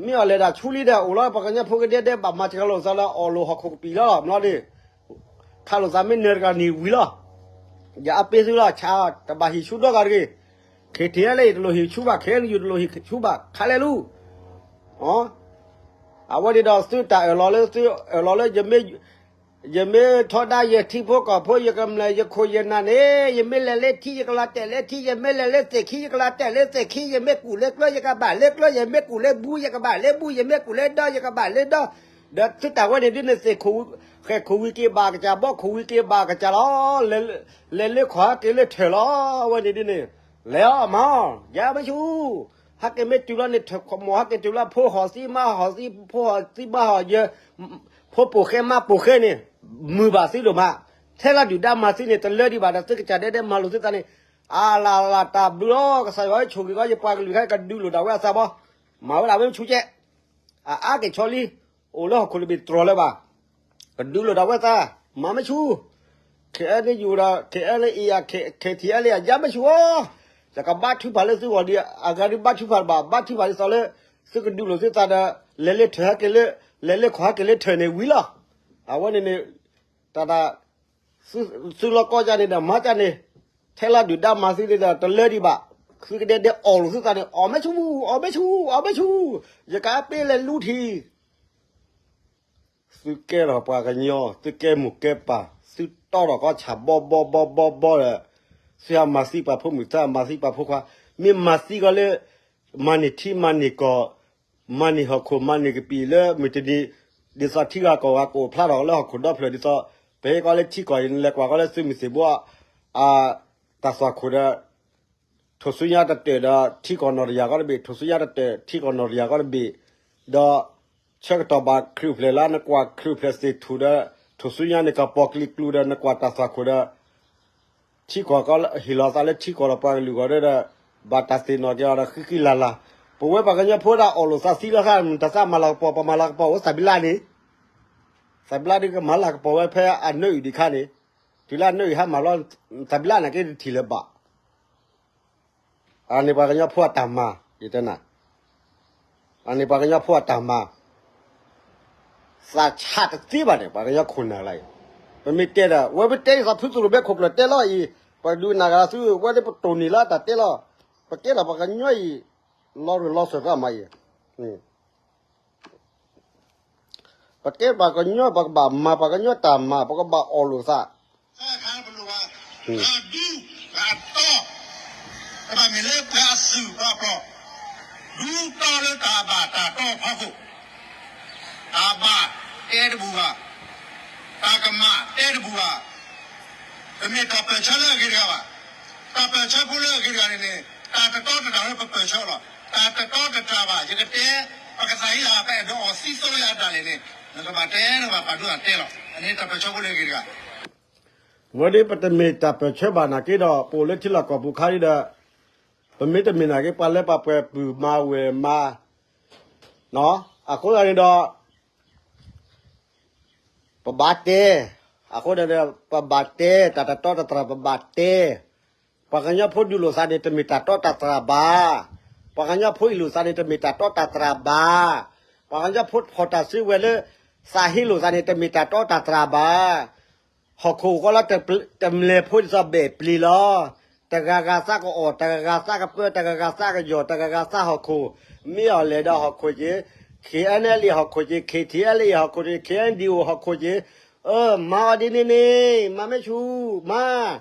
မ့ၢ်အီၤလဲၤဒၣ်ဆူလံဒီး အိၣ်လီၤပှၤကညီဖိကဒဲဒဲးဘၣ်မၤစှၤလီၤသးလၢအီၣ်လိာ်ဟီၣ်ခိၣ်ကပံာ်လီၤ ဘျီန့ၣ်, ခးလိာ်သးမ့ၢ်နၢၤတဂၤန့ၣ်ဝံၤလီၤ, ယအါပ့ၢ်သုလီၤ ဆါတဘၣ်ဟံၣ်ဆူၣ်ဒီဂၤတဂ့ၤ, KTLA တလိၣ်ဟံၣ်ဆူၣ်ဘၣ် KNU တလိၣ်ဟံၣ်ဆူၣ်ဘၣ် ခးလဲၤလူၤ အဝဲန့ၣ်ဒီးသုတၢ်အၢၣ်လီၤလၢသုအၢၣ်လီၤလၢ ယမ့ၢ်ထီဒါယထံဖိကီၢ်ဖိ ယကမျၢၢ်ယခိၣ်ယနၢ်န့ၣ် ယမ့ၢ်လဲၤလၢထံ ယကလီၤတဲာ်လၢထံ ယမ့ၢ်လဲၤလၢသ့ၣ်ခံ ယကလီၤတဲာ်လၢသ့ၣ်ခံ ယမ့ၢ်ကူၣ်လၢကျၢၢ် ယကဘၣ်လၢကျၢၢ် ယမ့ၢ်ကူၣ်လၢဘူ ယကဘၣ်လၢဘူ ယမ့ၢ်ကူၣ်လၢဒီ ယကဘၣ်လၢဒီ ဒီးသုတၢ်ဝဲန့ၣ်ဒ်န့ၣ် သ့ၣ်ခိၣ်ဝံၤက့ၤဘၣ်ကစၢ် ဘီခိၣ်ဝံၤက့ၤဘၣ်ကစၢ်လီၤ, လဲၤလၢခီၣ်ဟဲက့ၤလၢထၢၣ်လီၤ, ဝဲန့ၣ်ဒ်န့ၣ်, လဲၤအီၤမၤအီၤ ယါမ့ၢ်ဆူၣ်, ဟဲက့ၤမ့ၢ်တုၤလီၤန့ၣ် ထၢၣ်ခိၣ်မီၢ် ဟဲက့ၤတုၤလီၤ ဖိဟီၣ်သံမါဟီၣ်သံ ဖိဟီၣ်သံမါဟီၣ်ယၢၤ, ဖိပိာ်ဃဲမါပိာ်ဃဲန့ၣ်, မုာ်ဘၣ်သံဒိၣ်မး, ထဲလီၤဒုၣ်ဒါမၤသံန့ၣ် တလၢဒံးဘၣ်ဒီး သုကစၢ်ဒဲဒဲမၤလိာ်သုသးန့ၣ်, အလၢ်လၢ်တၢ်ဘျုးလီၤ ကစၢ်ယွၤဆိၣ်ဂ့ၤကီး ယပှၤကလုာ်ခဲအံၤ ကဒုးလိာ်ဒၣ်ဝဲအသးဘီ, မၤဝဲဒၣ်မ့ၢ်ဆူၣ်ကဲ အအါက့ၤဆီလံ, အိၣ်လၢဟီၣ်ခိၣ်တဘ့ၣ်တြီၤလၢၤဘၣ်, ကဒုးလိာ်ဒၣ်ဝဲသး, မၤမ့ၢ်ဆူၣ်, ခဲအံၤန့ၣ်ယူၤဒီး ခဲအံၤန့ၣ်အံၤ ခဲထံအံၤလၢယါမ့ၢ်ဆူၣ်အီၤ, ယကဘါထုကဖၣ်လၢသုဂီၢ်ဒီး အဂၤဒုးဘါထုကဖၣ်တဘၣ် ဘါထုကဖၣ်ဒ်သိးလၢ သုကဒုးလိာ်သုသးဒီး လဲၤလၢထၢၣ်ဟဲက့ၤလၢ လဲၤလၢခီၣ်ဟဲက့ၤလၢထၢၣ်န့ၣ်ဝံၤလီၤ, အဝဲန့ၣ်န့ၣ် တၢ်တၢ် သုလီၢ်ကီၢ်ယါန့ၣ်ဒီး မၤကၢ်န့ၣ်, ထဲလီၤဒုၣ်ဒါမၤသုန့ၣ်ဒီး တလၢဒံးဘၣ်, သုကဒဲဒဲအီၣ်လိာ်သုသးန့ၣ် အီၣ်မ့ၢ်ဆူၣ် အီၣ်မ့ၢ်ဆူၣ် အီၣ်မ့ၢ်ဆူၣ်, ယကပ့ၢ်လဲၤလူထံ သုကဲထီၣ်ပှၤကညီ သုကဲမိၢ်ကဲပၢ် သုတီထီၣ်ကီၢ်ဆၣ်ဘီဘီဘီဘီဘီဒီး သုဟးမၤသံပှၤဖိမုၣ်သၣ် မၤသံပှၤဖိခွါ, မ့ၢ်မၤသံကီးလၢ မၤန့ၢ်ထံမၤန့ၢ်ကီၢ် မၤန့ၢ်ဟီၣ်ခိၣ်မၤန့ၢ်ကပံာ်လၢမုၢ်တနံၤ ဒ်သိးထံဂၤကီၢ်ဂၤကအိၣ်ဖျါထီၣ်လၢဟီၣ်ခိၣ်ဒီဖျၢၣ်ဒ်သိး ပဟဲကီးလၢထံကီၢ်အံၤ နလဲၤကွၢ်ကီးလၢသုးမုၢ်သံၣ်ဘိ အတၢ်သွၣ်ခိၣ်ဒီး ထိၣ်ဆူညါတတၢၢ်ဒီးထံကီၢ်နီၢ်တယၢ်ကီးတဘ့ၣ် ထိၣ်ဆူညါတတၢၢ်ထံကီၢ်နီၢ်တယၢ်ကီးတဘ့ၣ်, ဒီးဆၢကတီၢ်ဘၣ်ချုးဖျၢၣ်လၢ နကွၢ်ချုးဖျၢၣ်သ့ၣ်ထူၣ်ဒီး ထိၣ်ဆူညါန့ၣ်ကပီၤကျံကျူဒီး နကွၢ်တၢ်သွၣ်ခိၣ်ဒီး ထံကီၢ်ကီးဟ့ၣ်လီၤသးလၢထံကီၢ်ဒီးပှၤကလုာ်ဂီၢ်ဒီး ဘၣ်တၢ်သ့ၣ်နီၣ်က့ၤအီၤဒီးဃံဃံလၤလၤ, ပဝဲပှၤကညီဖိဒၣ်အီၣ်လိာ်သးသံလီၤသး တၢ်သးမၤလၤကပီၤ ပမၤလၤကပီၤအိၣ်သးဘံလါန့ၣ် သးဘံလါဒုးကမၤလၤကပီၤဝဲဖဲအနၢအုၣ်ဒံးခါန့ၣ်, တုၤလၢအနၢအုၣ်ဟဲမၤလီၤ, သးဘံလါန့ၣ်က့တထံၣ်လၢၤဘၣ်. အန့ၣ်ပှၤကညီဖိအတၢ်မၤ, ယတဲနၤ, အန့ၣ်ပှၤကညီဖိအတၢ်မၤ, သးဆးတသ့ဘၣ်န့ၣ် ပှၤကညီခိၣ်နၢ်လၢအံၤ, ပမ့ၢ်တဲဒီး ဝဲပတဲဒ်သိးဖုသူရိၣ်ဘဲခိၣ်ကျၢၢ်တဲလီၤအံၤ, ပှၤဒုးနၢ်ဂၤသုဝဲဒၣ်ပတိၢ်နီၣ်လၢအတၢ်တဲလီၤ, ပကဲထီၣ်ပှၤကညီအံၤ, လီၤရၢၢ်လီၤစၢၤသးမၤအံၤ ပကဲပှၤကညီ ပကဘၣ်မၤပှၤကညီတၢ်မၤ ပကဘၣ်အီၣ်လိာ်သး, ဒူ, တဘၣ်မ့ၢ်လၢပှၤအစုၣ်ပှၤပျီၢ်, ဒူတီလၢတၢ်ဘၣ်တၢ်တီဖီခိၣ်, တၢ်ဘၣ်တဲတဘူၣ်ဘၣ်, တၢ်ကမၣ်တဲတဘူၣ်ဘၣ်, တမ့ၢ်တၢ်ပၢၢ်ဆၢလၢအဂ့ၤတဂၤဘၣ်. တၢ်ပၢၢ်ဆၢဖိလၢအဂ့ၤတဂၤန့ၣ်န့ၣ် တၢ်တတီတတြၢ်လၢပပၢၢ်ဆၢလီၤ. တၢ်တတီတတြၢ်ဘၣ် ယကတဲ, ပကသးဟ့လၢပအဲၣ်ဒိးအီၣ်သံသိယၤဒၣ်လဲာ်န့ၣ် နကဘၣ်တဲနကဘၣ်ပာ်ဒိၣ်အတဲလီၤ. အန့ၣ်တၢ်ပၢၢ်ဆၢဖိလၢအဂ့ၤတဂၤ ဝဲဒၣ်ပတမ့ၢ်တၢ်ပၢၢ်ဆၢဘၣ်နာ်က့ဒီး ပအိၣ်လၢထံလီၢ်ကီၢ်ပူၤခါဒီး ပမ့ၢ်တမ့ၢ်နာ်က့ ပှၤလၢပှၤပှဲၤပုၢ်မၤဝဲၢ်မၤ, အဃိသတးန့ၣ်ဒီး ပဘၣ်တဲ, အဃိဒီး ပဘၣ်တဲ တၢ်တတီတတြၢ် ပဘၣ်တဲ, ပှၤကညီဖိဒုးလိာ်သးန့ၣ် တမ့ၢ်တၢ်တီတၢ်တြၢ်ဘၣ်. ပှၤကညီဖိအ့ၣ်လိာ်သးန့ၣ် တမ့ၢ်တၢ်တီတၢ်တြၢ်ဘၣ်. ပှၤကညီဖိဖီၣ်တၢ်စုဝဲလၢ သးဟ့လိာ်သးန့ၣ် တမ့ၢ်တၢ်တီတၢ်တြၢ်ဘၣ်. ဟီၣ်ခိၣ်အိၣ်ကီလၢ တမျၢၢ်ဖိဒ်သိးဘဲၣ်ပျ့ၤလီၤ. တဂၤဂၤသးကအီၣ်, တဂၤဂၤသးကပၢ, တဂၤဂၤသးကယီၢ်, တဂၤဂၤသးဟီၣ်ခိၣ်, မ့ၢ်အီၤလဲၣ်ဒီးဟီၣ်ခိၣ်က့ၤ, ခ့ၣ်အဲၣ်နဲလံဟီၣ်ခိၣ်က့ၤ, ခ့ၣ်ထံအဲၣ်လံဟီၣ်ခိၣ်က့ၤ, ခ့ၣ်အဲၣ်ဒံအိၣ်ဟီၣ်ခိၣ်က့ၤ, အၢ မၤအီၤဒ်န့ၣ်န့ၣ် မၤမ့ၢ်ဆူၣ်, မၤ,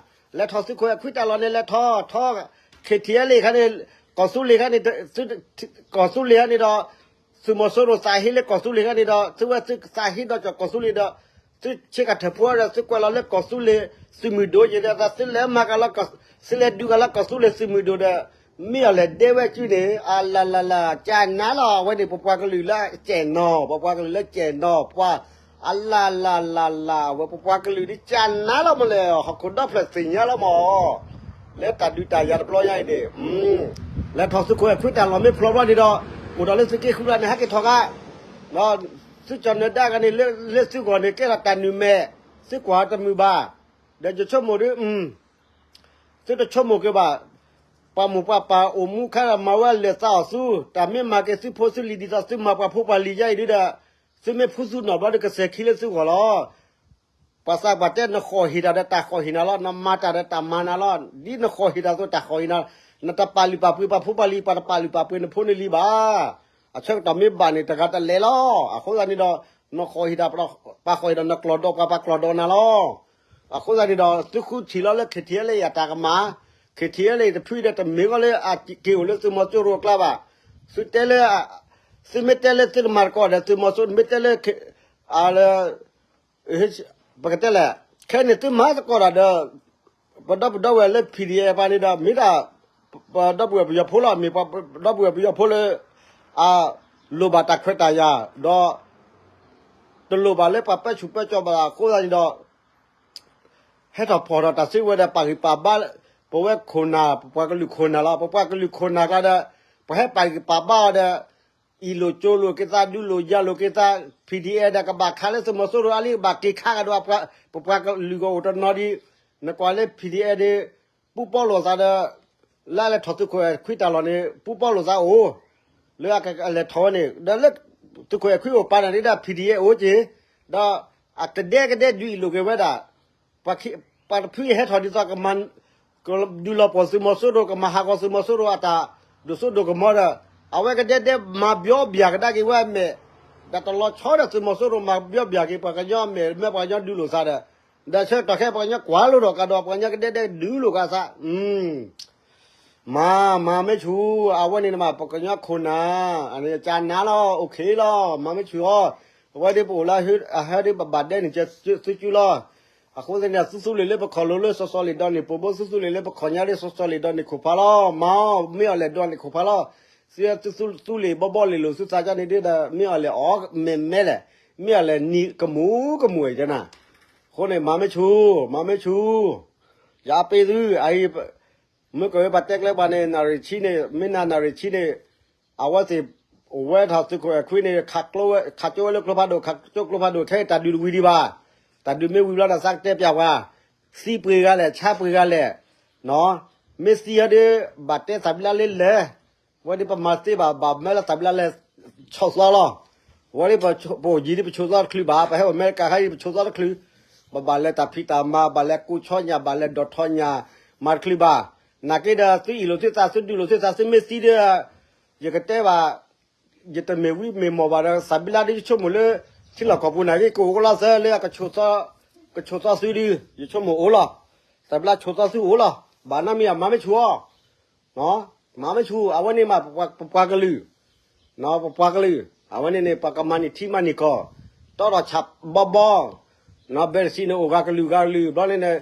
လဲၤထီၣ်သုးခိၣ်အဲၣ်ခွံတၢ်လီၢ်န့ၣ် လဲၤထီၣ်ထီ, ခ့ၣ်ထံအဲၣ်လံခါန့ၣ်, ကီၢ်သူလ့ၤခါန့ၣ်, ကီၢ်သူလ့ၤခါန့ၣ်ဒီး သုးမီၤစိရိၤသးဟ့လၢကီၢ်သူလ့ၤခါန့ၣ်ဒီး သုဝဲသုသးဟ့ဒီးကီၢ်သူလ့ၤဒီး သုဆ့ကၤထၢၣ်ဖိဒီး သုကွဲးလီၤလၢကီၢ်သူလ့ၤ သုးမုၢ်ဒိၣ်ယ့ၤဒီး သုလဲၤမၤကလီၤ, သုလဲၤဒုးကလီၤကီၢ်သူလ့ၤသုးမုၢ်ဒိၣ်ဒီး မ့ၢ်အီၤလဲၣ်ဒဲဝဲကုန့ၣ် အလၢ်လၢ်လၢ် ကနၤလီၤ အဝဲန့ၣ် ပပှၤကလုာ်လၢကဲၣ်နီၤ, ပပှၤကလုာ်လၢကဲၣ်နီၤ ပှၤ အလၢ်လၢ်လၢ်လၢ် အဝဲပပှၤကလုာ်ဒ်ကနၤလီၤမးလဲၣ် ဟီၣ်ခိၣ်ဒီဖျၢၣ်သ့ၣ်ညါလီၤမး လၢတၢ်ဒုးတၢ်ယၤတဘျီညါအံၤန့ၣ် လဲၤထီၣ်သုးခိၣ်အဲၣ်ခွံတၢ်လီၢ်မ့ၢ်ဖျိးဘျီန့ၣ်ဒီး အိၣ်ဒီးလၢသုးက့ဃုလၢန့ၣ် ဟဲက့ၤထီၣ်ဂၤ, သုးကၠီၣ်နၢၤဒါဂၤန့ၣ် လၢသုးဂီၢ်န့ၣ် ကဲထီၣ်တၢ်နုာ်မဲာ်, သုကွၢ်တမုာ်ဘၣ်, ဒီးယဆိကမိၣ်ဒီး သုတဆိကမိၣ်က့ၤဘၣ်, ပှၤမိၢ်ပှၤပၢ်အိၣ်မူခါဒီးမၤဝဲလၢာ်သးအီၤသု, တၢ်မ့ၢ်မၤက့ၤသုဖိသုလံၤဒ်သိးသုမၤပှၤဖိပှၤလံၤယါအံၤဒုဒီး, သုမ့ၢ်ဖူသူနီၢ်ဘျီဒီးကစဲၤခံလၢသုဂီၢ်လီၤ. ပှၤသးပှၢ်တဲနဃီၣ်ဟ့ၣ်တၢ်ဒီးတၢ်ဃီၣ်ဟ့ၣ်နၤလီၤ, နမၤတၢ်ဒီးတၢ်မၤနၤလီၤ, ဒ်နဃီၣ်ဟ့ၣ်တၢ်အသိးတၢ်ဃီၣ်ဟ့ၣ်နၤ, နတပာ်လုၢ်ပာ်ပှ့ၤပှၤဖိပှၤလံၤ ပှၤတပာ်လုၢ်ပာ်ပှ့ၤနဖိနလံၤဘၣ်. အဆၢကတီၢ်မ့ၢ်ဘၣ်န့ၣ် တဂၤတလဲၤလီၤ. အဃိသတးန့ၣ်ဒီး နဃီၣ်ဟ့ၣ်တၢ် ပှၤဃီၣ်ဟ့ၣ်ဒီးနကျီၢ်ဒီးပှၤ ပှၤကျီၢ်ဒီးနၤလီၤ. အဃိသတးန့ၣ်ဒီး သုဃုထံၣ်လီၤလၢ ခ့ၣ်ထံၣ်အဲၣ်လၢအတၢ်ကမၣ်, ခ့ၣ်ထံၣ်အဲၣ်လၢတဖုဒီးတမ့ၢ်ဂီၢ်လၢအက့ၤအိၣ်လၢသုးမီၤစိရိၤအကျါဘၣ်. သုတဲလၢ သုမ့ၢ်တဲလၢသုတမၤသကိးဒီးသုးမီၤစိရိၤ မ့ၢ်တဲလၢ အလၢ ပကတဲလဲၣ်, ခဲန့ၣ်သုမၤသကိးတၢ်ဒီး ပဒီပုၢ်ဒီဝဲၢ်လၢ PDF ပှၤန့ၣ်ဒီး မ့ၢ်ဒၣ် ပဒီပုၢ်ဝဲၢ်ပယီၤဖိလီၤ, မ့ၢ်ပဒီပုၢ်ဝဲၢ်ပယီၤဖိလၢ အလိၣ်ဘၣ်တၢ်ခွဲးတၢ်ယာ်, ဒီး တလိၣ်ဘၣ်လၢပှၤပၢဆူၣ်ပၢစိးဘၣ်အဃိသတးန့ၣ်ဒီး ဟဲထီၣ်ဖီၣ်ထီၣ်တၢ်စုဝဲဒီး ပာ်ဂံၢ်ပာ်ဘါ ပဝဲခိၣ်နၢ် ပပှၤကလုာ်ခိၣ်နၢ်လီၤ. ပပှၤကလုာ်ခိၣ်နၢ်ကျါဒီး ပဟဲပာ်ဂံၢ်ပာ်ဘါအီၤဒီး အ့ၣ်လိာ်ကၠိလိာ်က့ၤသး ဒုးလိာ်ယၤလိာ်က့ၤသး PDF ဒီးကဘၣ်ခးလၢသုးမီၤစိရိၤအလံ ကဘၣ်က့ၤခးကဒီး ပပှၤကလုာ်ဂီၢ်အိၣ်တနီၤဒံး နကွၢ်လၢ PDF န့ၣ် ပူပီလိာ်သးဒီး လၢအလဲၤထီၣ်သုးခိၣ်အဲၣ်ခွံတၢ်လီၢ်န့ၣ် ပူပီလိာ်သးအိၣ် လၢအလဲၤထီၣ်ဝဲန့ၣ် ဒီးလၢသုးခိၣ်အဲၣ်ခွံအိၣ်ပာ်န့ၣ်ဒၣ် PDF အိၣ်က့ၤ ဒီးအကဒဲကဒဲဒုးအ့ၣ်လိာ်က့ၤဝဲဒၣ် ပှၤတဖုအံၤဟဲထီၣ်ဒ်သိးကမၤ ကဒုးလီၤပှီၢ်သုးမီၤစိရိၤ ကမၤဟးဂီၤသုးမီၤစိရိၤအတၢ်ဒိၣ်စိဒိၣ်ကမီၤဒီး အဝဲကဒဲဒဲမၤဘျီဘျၣ်ကဒါက့ၤဝဲအမဲာ် ဒီးတလီၤဆီဒီးသုးမီၤစိရိၤမၤဘျီဘျၣ်က့ၤ ပှၤကညီအမဲာ် မ့ၢ်ပှၤကညီဒုးလိာ်သးဒီး ဒီးဆၢကတီၢ်ခဲအံၤ ပှၤကညီကွၢ်လိာ်ဒီးကဒီး ပှၤကညီကဒဲဒဲဒုးလိာ်ကသး မၤ မၤမ့ၢ်ဆူၣ် အဝဲန့ၣ်မး ပှၤကညီခိၣ်နၢ် အန့ၣ်ကနၤလီၤ okay လီၤ မၤမ့ၢ်ဆူၣ်အီၤ အဝဲဒၣ်ပအိၣ်လၢအဟၢဒ်ပဘၣ်ဒဲန့ၣ် ကသုကုလီၤ အဃိသတးန့ၣ် သုသူလ့ၤလၢပခီၣ်လိၤလၢစီၤစီၤလ့ၤဒီးန့ၣ် ပဘိသုသူလ့ၤလၢပခီၣ်ညါလၢစီၤစီၤလ့ၤဒီးန့ၣ်ခိၣ်ဖးလီၤ မၤ မ့ၢ်အီၤလဲၣ်ဒီးန့ၣ်ခိၣ်ဖးလီၤ သုသုသူလ့ၤဘီဘီလ့ၤလိာ်သုသးကန့ၣ်ဒ်ဒီး မ့ၢ်အီၤလဲၣ်အီၤမဲာ်မဲာ်လဲၣ် မ့ၢ်အီၤလဲၣ်နံၤကမူၤကမူၤဝဲကနၤ အဃိန့ၣ် မၤမ့ၢ်ဆူၣ် မၤမ့ၢ်ဆူၣ် ယအပ့ၤသု အအံၤ မုၢ်ကဝဲပှၤတဲကျဲပှၤန့ၣ် နၣ်ရံၣ်ဆံန့ၣ် မ့ၢ်နၤနၣ်ရံၣ်ဆံန့ၣ် အဝဲသ့ၣ် အိၣ်ဝဲထီၣ်သုးခိၣ်အဲၣ်ခွံန့ၣ် ခးကျိဝဲလၢကျိဖးဒိၣ် ခးကျိကျိဖးဒိၣ် ခဲအံၤတၢ်ဒုးတဝံၤဒံးဘၣ် တၢ်ဒုးမ့ၢ်ဝံၤဘျီဒီး သးကတဲပျးပှၤ သံပှ့ၤဂၤလဲၣ် ဆါပှ့ၤဂၤလဲၣ် မ့ၢ်သံဟဲဒ် ဘၣ်တဲသးဘျါလၢလဲၣ် ဝဲဒ်ပမၤသ့ဘၣ် ဘၣ်မၢလၢသးဘျါလဲၣ် ဆိးသီလီၤ ဝဲဒ်ပ ပအိၣ်ယံၤဒ်ပဆိးသီတချုးဘၣ် ပဟဲအိၣ်အမဲရကၤခါအံၤ ပဆိးသီတချုး ပဘၣ်လဲၤတၢ်ဖံးတၢ်မၤ ဘၣ်လဲၤကူဆီညၣ် ဘၣ်လဲၤဒိးထီညၣ် မၤတချုးဘၣ် နာ်က့ဒီး သုအ့ၣ်လိာ်သုသး သုဒုးလိာ်သုသး သုမ့ၢ်သံဒီး ယကတဲဘၣ် ယတမ့ၢ်ဝံမ့ၢ်မီၢ်ဘၣ်ဒီး သးဘျါဒ်ယဆိကမိၣ်လၢ ထံလီၢ်ကီၢ်ပူၤနာ်က့ ကအိၣ်ကလီသၢလၢ ကဆိးသီသုဒုး ယဆိကမိၣ်အိၣ်လီၤ သးဘျါဆိးသီသုအိၣ်လီၤ ဘၣ်နီတမံၤ မၤမ့ၢ်ဆူၣ်အီၤ မၤမ့ၢ်ဆူၣ် အဝဲန့ၣ်မး ပပှၤကလုာ် ပပှၤကလုာ် အဝဲန့ၣ်န့ၣ် ပှၤကမၤန့ၢ်ထံမၤန့ၢ်ကီၢ် တီထီၣ်ဆးဘီဘီ ဘဲတစံးန့ၣ် အိၣ်ဂၤကလုာ်ဂၤကလုာ် ဘျီန့ၣ်န့ၣ်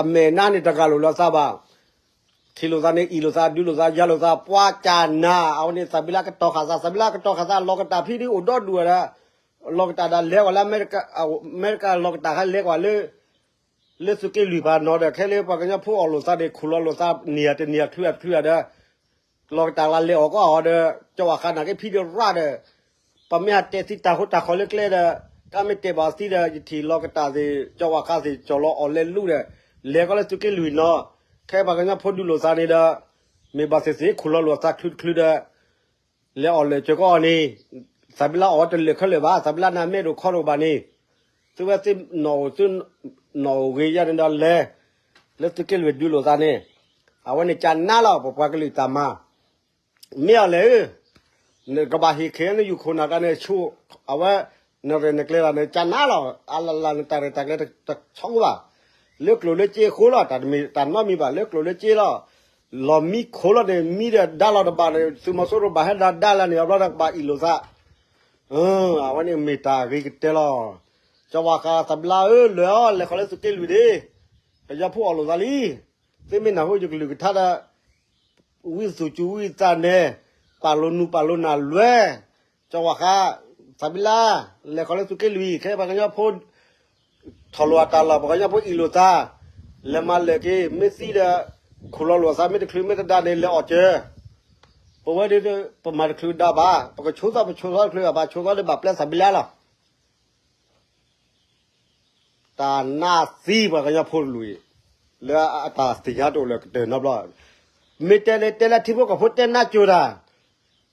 အမဲာ်နါန့ၣ်တဂၤလိာ်လီၤသးဘၣ် ထံၣ်လိာ်သးန့ၣ် အ့ၣ်လိာ်သး ဒုးလိာ်သး ယၤလိာ်သး ပှၤကနၤ အဝဲန့ၣ် သးဘျါကတီၤဃာ်သး သးဘျါကတီၤဃာ်သး လီၤကတၢ်ဖံးဒ်အိၣ်ဒီဒူၣ်ဝဲဒၣ် လီၤကတၢ်ဒၣ်လဲၤကွၢ်လၢ အမဲရကၤ လီၤကတၢ်ခါလဲၤကွၢ်လၢ လၢသုးက့လွံၢ်ပၤနီၤဒီး ခဲလၢပှၤကညီဖိအီၣ်လိာ်သးန့ၣ် ခူၣ်လီၤလိာ်သး န့ၢ်တန့ၢ် ချုးတချုးဒီး လီၤကတၢ်လၢလဲၤအီၣ်ကီအီၤဒီး ကၠီဝၣ်ဃးနာ်က့ဖံးဒံးရၣ်ဒီး ပမ့ၢ်ဟးတဲသံတၢ်ဟိတၢ်ဃီလၢကျဲဒီး တၢ်မ့ၢ်တဲဘၣ်သံဒီး ယထံၣ်လီၤကတၢ်သ့ၣ် ကၠီဝၣ်ဃးသ့ၣ် ကၠီၤလီၤအီၣ်လဲၤလူၤဒီး လဲၤကီလၢသုးက့လွံၢ်နီၤ ခဲပှၤကညီဖိဒုးလိာ်သးန့ၣ်ဒီး မ့ၢ်ဘၣ်သ့ၣ်သ့ၣ် ခူၣ်လီၤလိာ်သးချုတချုဒီး လဲၤအီၣ်လၢာ်စၢၤကအီၤန့ၣ်, သးဘံလါအီၣ်ဝဲတလၢာ်ခဲလၢာ်ဘၣ်, သးဘံလါနမဲာ်ဒိၣ်ခီဒိၣ်ဘၣ်န့ၣ်, သုဝဲသ့ၣ်နီၣ်အိၣ်သု နီၣ်အိၣ်ဂ့ၤယါန့ၣ်ဒီးလဲၤ, လၢသုးက့လွံၢ်ဒုးလိာ်သးန့ၣ်, အဝဲန့ၣ်ကနၣ်လီၤ ပပှၤကလုာ်တၢ်မၤ မ့ၢ်အီၤလဲၣ်, နကဘၣ်ဟ့ၣ်ခဲန့ၣ် ယူၤခိၣ်နၢ်တၢ်န့ၣ်ဆူၣ်, အဝဲ နရဲၣ်နကျဲၤလီၤ နကနၣ်လီၤ, အလလၢနတၢ်ရဲၣ်တၢ်ကျဲၤတဆီအိၣ်ဘၣ်, လၢကျိၤလၢစ့အဃိလီၤ, တၢ်တမ့ၢ်တၢ်နီတမံၤဘၣ်, လၢကျိၤလၢစ့လီၤ, လီၤမံခိၣ်လီၤန့ၣ် မံဒီးဒါလီၤတဘၣ်န့ၣ် သုးမီၤစိရိၤဘၣ်ဟဲဒီးဒါလၢန့ၣ် အဘျီဒီးကဘၣ်အ့ၣ်လိာ်သး, အဝဲန့ၣ်မ့ၢ်တၢ်ဂ့ၤကတၢၢ်လီၤ, ကၠီဝၣ်ဃး သးဘံလါဧၢ လဲၤအီၤ လဲၤဃီၤလၢသုးက့လွံၢ်ဒ့, ကညီဖိအီၣ်လိာ်သးလံ, သုမ့ၢ်နၢ်ဟူယကလုၢ်ကထါဒီး ဝံသူၣ်စူၤဝံသးနဲ, ပာ်လိာ်နူပာ်လိာ်နၢ်လွဲ, ကၠီဝၣ်ဃး, သးဘံလါ, လဲၤဃီၤလၢသုးက့လွံၢ် ခဲပှၤကညီဖိ ထီၣ်လိာ်အတၢ်လီၢ် ပှၤကညီဖိအ့ၣ်လိာ်သး, လဲၤမၤလၢာ်က့ၤ မ့ၢ်သံဒီး ခူၣ်လီၤလိာ်သး မ့ၢ်တချုးမ့ၢ်တဒါန့ၣ် လဲၤအီၣ်စၢၤ, ပဝဲဒၣ် ပမၤတချုးဒါဘၣ်, ပကဆိးသီပဆိးသီတချုးဘၣ် ပဆိးသီဒီးဘၣ်ပျဲသးဘံလါလီၤ. တၢ်နၢ်သံပှၤကညီဖိတလူၤအံၤ, လၢအတၢ်သ့ၣ်ညါတအိၣ်လၢကတၢၢ်နီတဘျီ, မ့ၢ်တဲန့ၣ် တဲလၢထံဖိကီၢ်ဖိတဲနါစိၤတၢ်,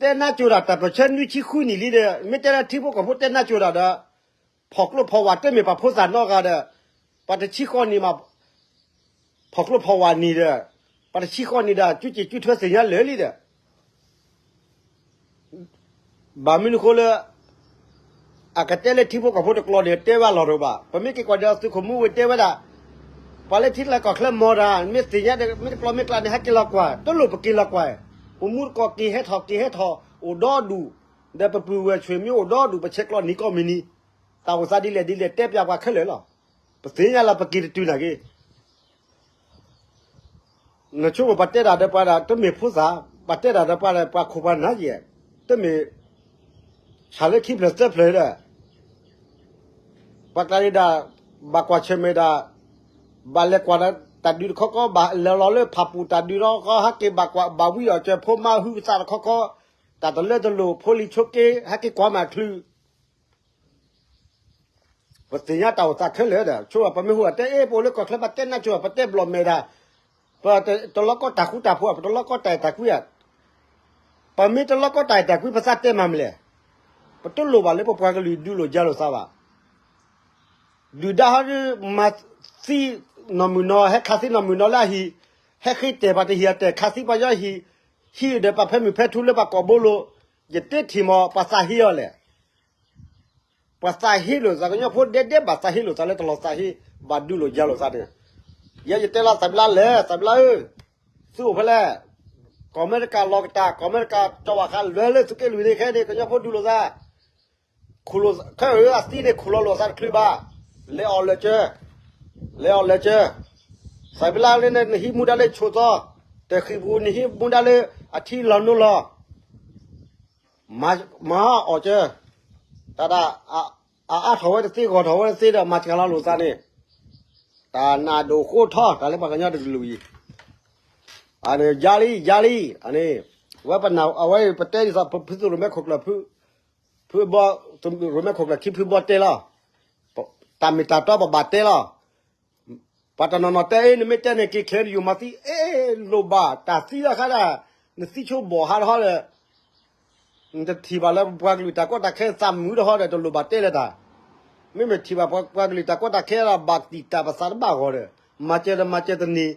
တဲနါစိၤတၢ် တၢ်ပၢၢ်ဆၢနွံဆံဃုနံၣ်လံဒီး မ့ၢ်တဲလၢထံဖိကီၢ်ဖိတဲနါစိၤတၢ်ဒီး ဖီၣ်ကျိဖီၣ်ဝါတမ့ၢ်ပှၤဖိသၣ်နီတဂၤဒီး ပှၤတဆံဃီနံၣ်မး ဖီၣ်ကျိဖီၣ်ဝါနံၣ်ဒီး ပှၤတဆံဃီနံၣ်ဒီး ကၠူက့ၣ်ကၠူထွဲသ့ၣ်ညါလၢာ်လံဒီး ဘၣ်မနုၤအဃိလၢ အကတဲလၢထံဖိကီၢ်ဖိတကျိၤန့ၣ် တဲဝဲလီၤတအိၣ်ဘၣ်. ပမ့ၢ်က့ၤကွၢ်ဒီးသုးခိၣ်မူဝ့ၤတဲဝဲဒၣ်, ပှၤလၢထံလၢကီၢ်ချၢမီၤတၢ် မ့ၢ်သ့ၣ်ညါဒီး မ့ၢ်တပျီမ့ၢ်ကျါန့ၣ် ဟဲက့ၤလီၤကွၢ်, တလိၣ်ပက့ၤလီၤကွၢ်, ပမူတကိးက့ၤဟဲထီၣ်က့ၤဟဲထီၣ်အိၣ်ဒီဒူၣ်, ဒီးပပုၢ်ဝဲၢ်ဆွေမျိုးအိၣ်ဒီဒူၣ် ပဆဲးကျိးနံၤကိးမုၢ်နံၤ, တၢ်အိၣ်သးဒ်လဲၣ်ဒ်လဲၣ်တဲပျးပှၤခဲလၢာ်လီၤ. ပသ့ၣ်ညါလၢပက့ၤတတုၤနာ်က့ နဆိကမိၣ်ပှၤတဲတၢ်ဒီးပှၤဒီး တမ့ၢ်ဖိသၣ်, ပှၤတဲတၢ်ဒီးပှၤဒီး ပှၤခိၣ်ပှၤနၢ်ယဲၢ်, တမ့ၢ် ဆၣ်လၢခံဖျၢၣ်သၢဖျၢၣ်ဒီး ပှၤကျါန့ၣ်ဒၣ် ဘၣ်ကွၢ်ဆၢၣ်မဲာ်ဒၣ်, ဘၣ်လဲၤကွၢ်ဒီးတၢ်ဒုးတခီခီ, ဘၣ်လဲၤလီၤလၢဖၣ်ပူၣ်တၢ်ဒုးတခီခီ, ဟဲက့ၤဘၣ်ကွၢ်ဘၣ်ဝံအီၤကၢၤဖိမါဟုသးတခီခီ, တၢ်တလၢတလိၣ် ဖိလံၤဆိက့ ဟဲက့ၤကွၢ်မၤချုး ပသ့ၣ်ညါတၢ်အိၣ်သးခဲလၢာ်ဒီး ဆိပမ့ၢ်ဟူအတဲအ့ၣ် ပအိၣ်လၢကီၢ်ချၢ ပတဲနၢ်ကၠိ ပတဲဘျီၣ်မဲာ်တၢ်, ပတလီၤကီတၢ်ဃူတၢ်ဖိး ပတလီၤကီတၢ်အဲၣ်တၢ်ကွံဧါ, ပမ့ၢ်တလီၤကီတၢ်အဲၣ်တၢ်ကွံ ပသးတဲမၤမနုၤလဲၣ်, ပတလိၣ်ဘၣ်လၢပပှၤကလုာ်ဒုးလိာ်ယၤလိာ်သးဘၣ်, ဒုၣ်ဒါဟီဒုး မၤသံနီၢ်မုၢ်နီၢ် ဟဲခးသံနီၢ်မုၢ်နီၢ်လၢအဟံၣ်, ဟဲဃ့တဲာ်ပှၤတဟံၣ်အတဲာ် ခးသံပှၤယီဟံၣ်, ဟံၣ်ဒီးပှၤဖဲမုၢ်ဖဲထူလၢပှၤကိာ်ဘိလိၤ, ယတထံၣ်မး ပှၤသးဟ့အီၤလဲၣ် ပှၤသးဟ့လိာ်သး ကညီဖိဒဲဒဲဘၣ်သးဟ့လိာ်သးလၢတလီၤသးဟ့ ဘၣ်ဒုးလိာ်ယၤလိာ်သးန့ၣ်, ယဲယတဲလီၤသးဘျါလဲၣ် သးဘျါဧၢ, သုအိၣ်ဖဲလဲၣ်, ကီၢ်အမဲရကၤလီၤကတၢ် ကီၢ်အမဲရကၤကၠီဝၣ်ဃးလွဲလၢသုးက့လွံၢ်န့ၣ် ခဲအံၤန့ၣ် ကညီဖိဒုးလိာ်သး, ခူၣ်လိာ်ခဲအံၤအသံန့ၣ် ခူၣ်လီၤလိာ်သးတချုးဘၣ်, လဲၤအီၣ်လၢာ်စၢၤ, လဲၤအီၣ်လၢာ်စၢၤ, သးဘျါလၢနဟံးမူဒါလၢဆိးသီ, တဃံၢ်ပူၤနဟံးမူဒါလၢအထံလီၤနိလီၤ မၤအီၣ်ကၢ, တၢ်ဒၣ် အအါထီၣ်ဝဲတသ့ ဂီၢ်ထီၣ်ဝဲတသ့ဒီး မၤစှၤလီၤလိာ်သးန့ၣ်, တၢ်နးဒိၣ်ဃိထီ တၢ်လၢပှၤကညီတကလုာ်အံၤ, အန့ၣ်ယါလံ ယါလံ, အန့ၣ်, ဝဲပနၢ်အဝဲပတဲဒ်သိး ဖုသုးရိၣ်မဲခိၣ်ကျၢၢ်ဖု, ဖုဘီ, ရိၣ်မဲခိၣ်ကျၢၢ်ခံဖုဘီတဲလီၤ, တၢ်မ့ၢ်တၢ်တီပဘၣ်တဲလီၤ ပှၤတနီၤနီၤတဲအ့ၣ် နမ့ၢ်တဲန့ၣ် က့ၤချ့နယူၤမၤသံ အ့ၣ် လိၣ်ဘၣ် တၢ်သံလီၤခါဒၣ်, နသံဆိဘီၣ်ဟးထီၣ်ဒီး, နတထံၣ်ဘၣ်လၢပှၤကလုာ်တၢ်ကီတၢ်ခဲသးမုာ်တဟီဒီး တလိၣ်ဘၣ်တဲလၢၤတၢ်, မ့မ့ၢ်ထံၣ်ဘၣ်ပှၤကလုာ်တၢ်ကီတၢ်ခဲဒီး ဘၣ်တံာ်တာ်ပသးတဘၣ်ဂီၢ်ဒီး, မၤစၢၤဒီးမၤစၢၤတန့ၢ်,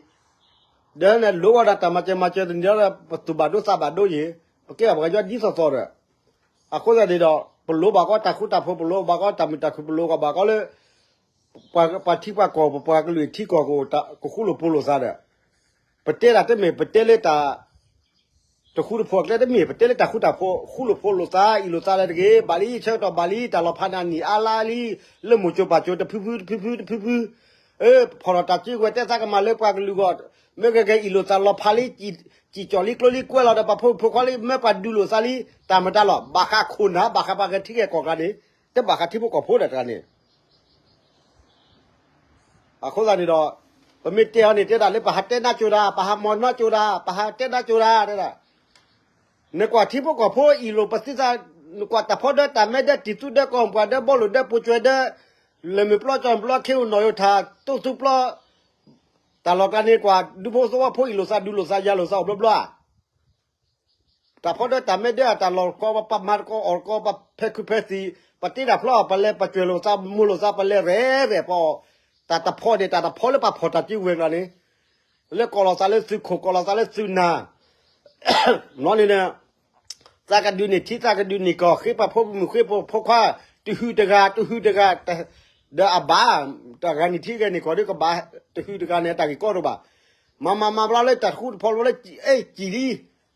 ဒီးန့ၣ်လိၣ်ဝဲဒၣ်တၢ်မၤစၢၤမၤစၢၤတန့ၢ်ဒီး ပသူၣ်ဘၣ်ဒိသးဘၣ်ဒိယ့ၣ်, ပကဲဘၣ်ပှၤကညီဒ်သိးသိးဒီး, အဃိသတးန့ၣ်ဒီး ပလိၣ်ဘၣ်ကီတၢ်ဃူတၢ်ဖိး ပလိၣ်ဘၣ်ကီတၢ်မုာ်တၢ်ခုၣ် ပလိၣ်ဘၣ်ကီလၢ ပှၤထံပှၤကီၢ် ပပှၤကလုာ်ထံကီၢ်ကအိၣ် ကဃူလိာ်ဖိးလိာ်သးဒီး, ပတဲတၢ်တမ့ၢ် ပတဲလၢတၢ် တဃူတဖိးအကျဲတမ့ၢ် ပတဲလၢတၢ်ဃူတၢ်ဖိး ဃူလိာ်ဖိးလိာ်သး အ့ၣ်လိာ်သးလၢတဂ့ၤ ဘၣ်လံ ဆၢကတီၢ်ဘၣ်လံ တၢ်လီၤဖးနၤနံၣ်အါလါလံ လၢမိၢ်ကၠိၤပၢ်ကၠိၤ တဖုဖုတဖုဖုတဖုဖု ဖီၣ်ထီၣ်တၢ်စုကဝဲၤ တဲသးကမၤလၢပှၤကလုာ်အဂီၢ် မ့ၢ်ဂ့ၤဂ့ၤ အ့ၣ်လိာ်သးလီၤဖးလံ စံၣ်ကၠီၣ်လံကျိလံကွဲလီၤဒီး ပှၤဖိမုၣ်ဖိခွါလံ မၢပှၤဒုးလိာ်သးလံ တၢ်မတၤလီၤ ဘၣ်ဃးခိၣ်နၢ် ဘၣ်ဃးပှၤဂဲၤထံဂဲၤကီၢ်ကျါန့ၣ် တဘၣ်ဃးထံဖိကီၢ်ဖိဒီးတဂၤန့ၣ် အဃိသတးန့ၣ်ဒီး ပမ့ၢ်တဲအီၤန့ၣ် တဲဒၣ်လၢပဟးတဲနါကၠိတၢ် ပဟးမီၢ်နါကၠိတၢ် ပဟးတဲနါကၠိတၢ် တဲဒၣ် နကွၢ်ထံဖိကီၢ်ဖိအ့ၣ်လိာ်ပသး နကွၢ်တၢ်ဖီဒၢတၢ်မဲဒၢတံၢ်သူဒၢကီၢ်ပှၤဒၢဘီလိာ်ဒၢပိာ်ကွဲဒၢ လၢမုၢ်ပျီကၠီမုၢ်ပျီခ့အိၣ်နီၢ်ယိၤထၣ် တိၢ်သူပျီ တၢ်လီၢ်ကျါန့ၣ် ကွၢ်ဒူဖိသဝီဖိအ့ၣ်လိာ်သးဒုးလိာ်သးယၤလိာ်သးအိၣ်ဘျီဘျီဧါ တၢ်ဖီဒၢတၢ်မဲဒၢအတၢ်လီၢ်တကီ ပမၤတကီအီၣ်တကီ ပဖဲခုဖဲသံး ပတ့တၢ်ဖျီ ပလဲၤပစၢၤလိာ်သး မိၢ်လိာ်သး ပလဲၤရဲၣ်ရဲၣ်ပီၤ တၢ်တဖီန့ၣ် တၢ်တဖီလၢပှၤဖီၣ်တၢ်စုဝဲၤကျီၤန့ၣ် လၢကိးလီၤသးလၢသုးခိၣ် ကိးလီၤသးလၢသုးနၢ် မ့ၢ်န့ၣ် သးကဒုးန့ၢ်ထံ သးကဒုးန့ၢ်ကီၢ် ဃ့ပှၤဖိမုၣ်ဃ့ပှၤဖိခွါ တဟုတဂၤ တဟုတဂၤ ဒီးအဘၣ် တဂၤန့ၢ်ထံဂၤန့ၢ်ကီၢ်ဒီးကဘၣ် တဟုတဂၤန့ၣ် တၢ်ဂ့ၢ်ကီတအိၣ်ဘၣ်. မၤမၤမၤဘျီလၢတၢ်တဃူတဖိးလၢ အဲ စံၣ်လံ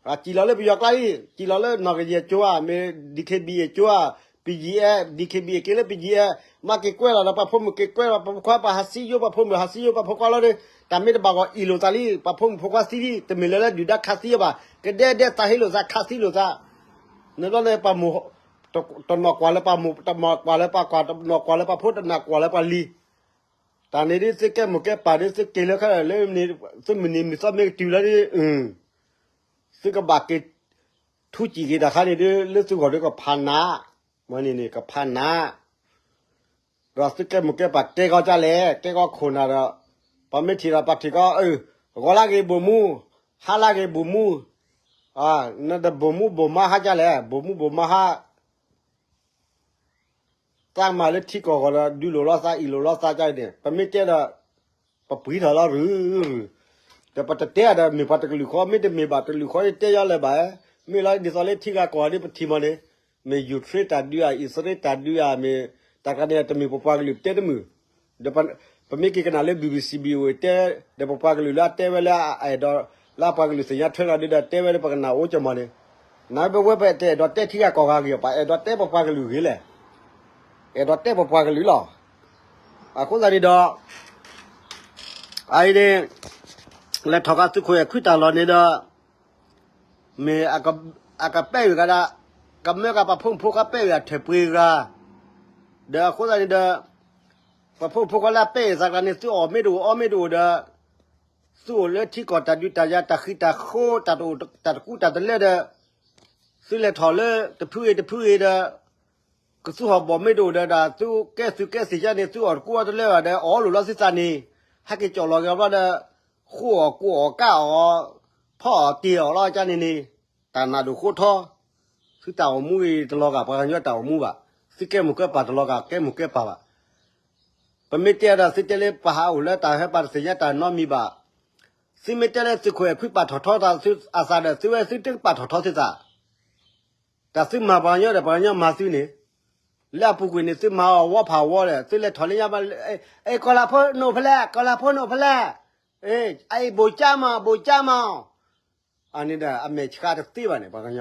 စံၣ်လီၤလၢပယီၤကျါလံ စံၣ်လီၤလၢနီၢ်ကယဲၢ်ကၠိဧါ မ့ၢ် DKBA ကၠိဧါ BGF DKBA က့ၤလၢ BGF မၤက့ၤကွဲလီၤဒီးပှၤဖိမုၣ်က့ၤကွဲလီၤပှၤဖိခွါ ပှၤဟးစံယိပှၤဖိမုၣ် ဟးစံယိပှၤဖိခွါလီၤဒီး တၢ်မ့ၢ်တဘၣ်ဂီၢ်အံၣ်လိာ်သးလံ ပှၤဖိမုၣ်ဖိခွါသံလံ တမ့ၢ်လၢလၢဒုၣ်ဒါခးသံအီၤဘၣ် ကဒဲဒဲသးဟ့လိာ်သးခးသံလိာ်သး နဘျီန့ၣ်ပှၤမိၢ် တနီၤကွၢ်လၢပှၤမိၢ် တနီၤကွၢ်လၢပှၤကွၢ် တနီၤကွၢ်လၢပှၤဖိ တနီၤကွၢ်လၢပှၤလံၤ တၢ်န့ၣ်ဒ်သုကဲမိၢ်ကဲပၢ်ဒ်သုက့ၤလၢခဲလၢာ်လၢ သုမုၢ်နံၤမုၢ်သီမ့ၢ်ကတုၤလၢဒ် သုကဘၣ်က့ၤ ထူစံၣ်က့ၤတၢ်ခါန့ၣ်ဒ် လၢသုဂီၢ်ဒီးကဖးနး မ့ၢ်န့ၣ်န့ၣ် ကဖးနး ဒီးသုကဲမိၢ်ကဲပၢ်ကဲကီၢ်ဒ်လဲၣ် ကဲကီၢ်ခိၣ်နၢ်ဒီး ပမ့ၢ်ထံၣ်ဒီးပှၤထံၣ်ကီး ဂီၤလၢဂ့ၤဘိၣ်မူ ဟါလၢဂ့ၤဘိၣ်မူ နဒီးဘိၣ်မူဘိၣ်မါဟါဒ်လဲၣ် ဘိၣ်မူဘိၣ်မါဟါ သးမၤလၢထံကီၢ်ဂီၢ်ဒီး ဒုးလိာ်လီၤသးအံၣ်လိာ်လီၤသးဒ်န့ၣ် ပမ့ၢ်တဲဒီး ပပှံၤထီၣ်လီၤရုၢ်ရုၢ် ဒီးပတတဲဒီးမ့ၢ်ပှၤတကလုာ်ဃီ မ့တမ့ၢ်ဘၣ်တကလုာ်ဃီတဲယီၤလၢၤဘၣ် မ့ၢ်လီၤဒ်သိးလၢထံဂၤကီၢ်ဂၤဒ်ပထံၣ်မီၤန့ၣ် မ့ၢ်ယူၤခရ့ၣ်တၢ်ဒုးဧါ အံၣ်စရ့လးတၢ်ဒုးဧါ မ့ၢ်တၢ်ကျါန့ၣ် တမ့ၢ်ပပှၤကလုာ်တဲတမုာ် ဒီးပမ့ၢ်က့ၤကနၣ်လၢ BBC ဘံၣ်အိၣ်တဲ ဒီးပပှၤကလုာ်လၢအတဲဝဲလၢအအဲၣ်ဒိး လၢအပှၤကလုာ်သ့ၣ်ညါထွဲလီၤဒုးဒီးတဲဝဲလၢပကနၣ်အိၣ်ကမီၤန့ၣ် နပဝဲပတဲအဲၣ်ဒိးတဲထံဂၤကီၢ်ဂၤဂ့ၤအီၤ ပအဲၣ်ဒိးတဲပပှၤကလုာ်ဂ့ၤလဲၣ် အဲၣ်ဒိးတဲပပှၤကလုာ်လီၤ. အဃိသတးန့ၣ်ဒီး အအံၤန့ၣ် လဲၤထီၣ်က့ၤသုးခိၣ်အဲၣ်ခွံတၢ်လီၢ်န့ၣ်ဒီး မ့ၢ်အကပဲၢ်ဂၤဒၣ် ကမၢက့ၤပှၤဖိမုၣ်ဖိခွါပဲၢ်ဂၤထဲၣ်ပှ့ၤဂၤ ဒီးအဃိသတးန့ၣ်ဒီး ပှၤဖိမုၣ်ဖိခွါလၢအပဲၢ်အသးကျါန့ၣ် သုအီၣ်မ့ၢ်တအိၣ်အီမ့ၢ်တအိၣ်ဒီး သုအိၣ်လၢထံကီၢ်တၢ်ဒုးတၢ်ယၤတၢ်ဃံးတၢ်ဃိး တၢ်တအိၣ်တၢ်တကူတၢ်တလဲဒီး သုလဲၤထီၣ်လၢတဖုဂ့ၤတဖုဂ့ၤဒီး ကသုဟီၣ်ဘီၣ်မ့ၢ်တအိၣ်ဒီးဒၣ် သုကဲသုးကဲသ့ၣ်ကါန့ၣ် သုအီၣ်တကူအီတလဲဘၣ်ဒီး အီၣ်လိာ်လီၤသုသးန့ၣ် ဟဲက့ၤကၠီၣ်လီၤက့ၤအီၤဘျီဒီး ဃိအီၣ်ကူအီၣ်ကၢ်အီၣ် ဖီအီၣ်တ့ၢ်အီၣ်လီၤကါန့ၣ်န့ၣ် တၢ်နးဒိၣ်ဃိထီ သုတၢ်အိၣ်မူဂ့ၤတလီၤဂာ် ပှၤကညီတၢ်အိၣ်မူဘၣ် သုကဲမိၢ်ကဲပၢ်တလီၤဂာ် ကဲမိၢ်ကဲပၢ်ဘၣ် ပမ့ၢ်တဲဒီးသုတဲလၢပဟးအိၣ်လၢတၢ်ဟဲပာ်တသ့ၣ်ညါတၢ်နီတမံၤဘၣ် သုမ့ၢ်တဲလၢသုးခိၣ်အဲၣ်ခွံပာ်ထီၣ်ထီတၢ်အသးဒီး သုဝဲသုတပာ်ထီၣ်ထီသုသး တၢ်သုမၤပှၤကညီဒီးပှၤကညီမၤသုန့ၣ် လၢအပူၤကွံာ်န့ၣ် သုမၤအီၤဝီဖးဝီဒီး သုလဲၤထီၣ်လၢညါဘၣ် အဲ ကီၤလၤဖိနအိၣ်ဖဲလဲၣ် ကီၤလၤဖိနအိၣ်ဖဲလဲၣ် အဲ ဘိၣ်ကၠၢ်မး ဘိၣ်ကၠၢ်မး အန့ၣ်ဒီး အမဲာ်ဆှးတသ့ဘၣ်န့ၣ် ပှၤကညီ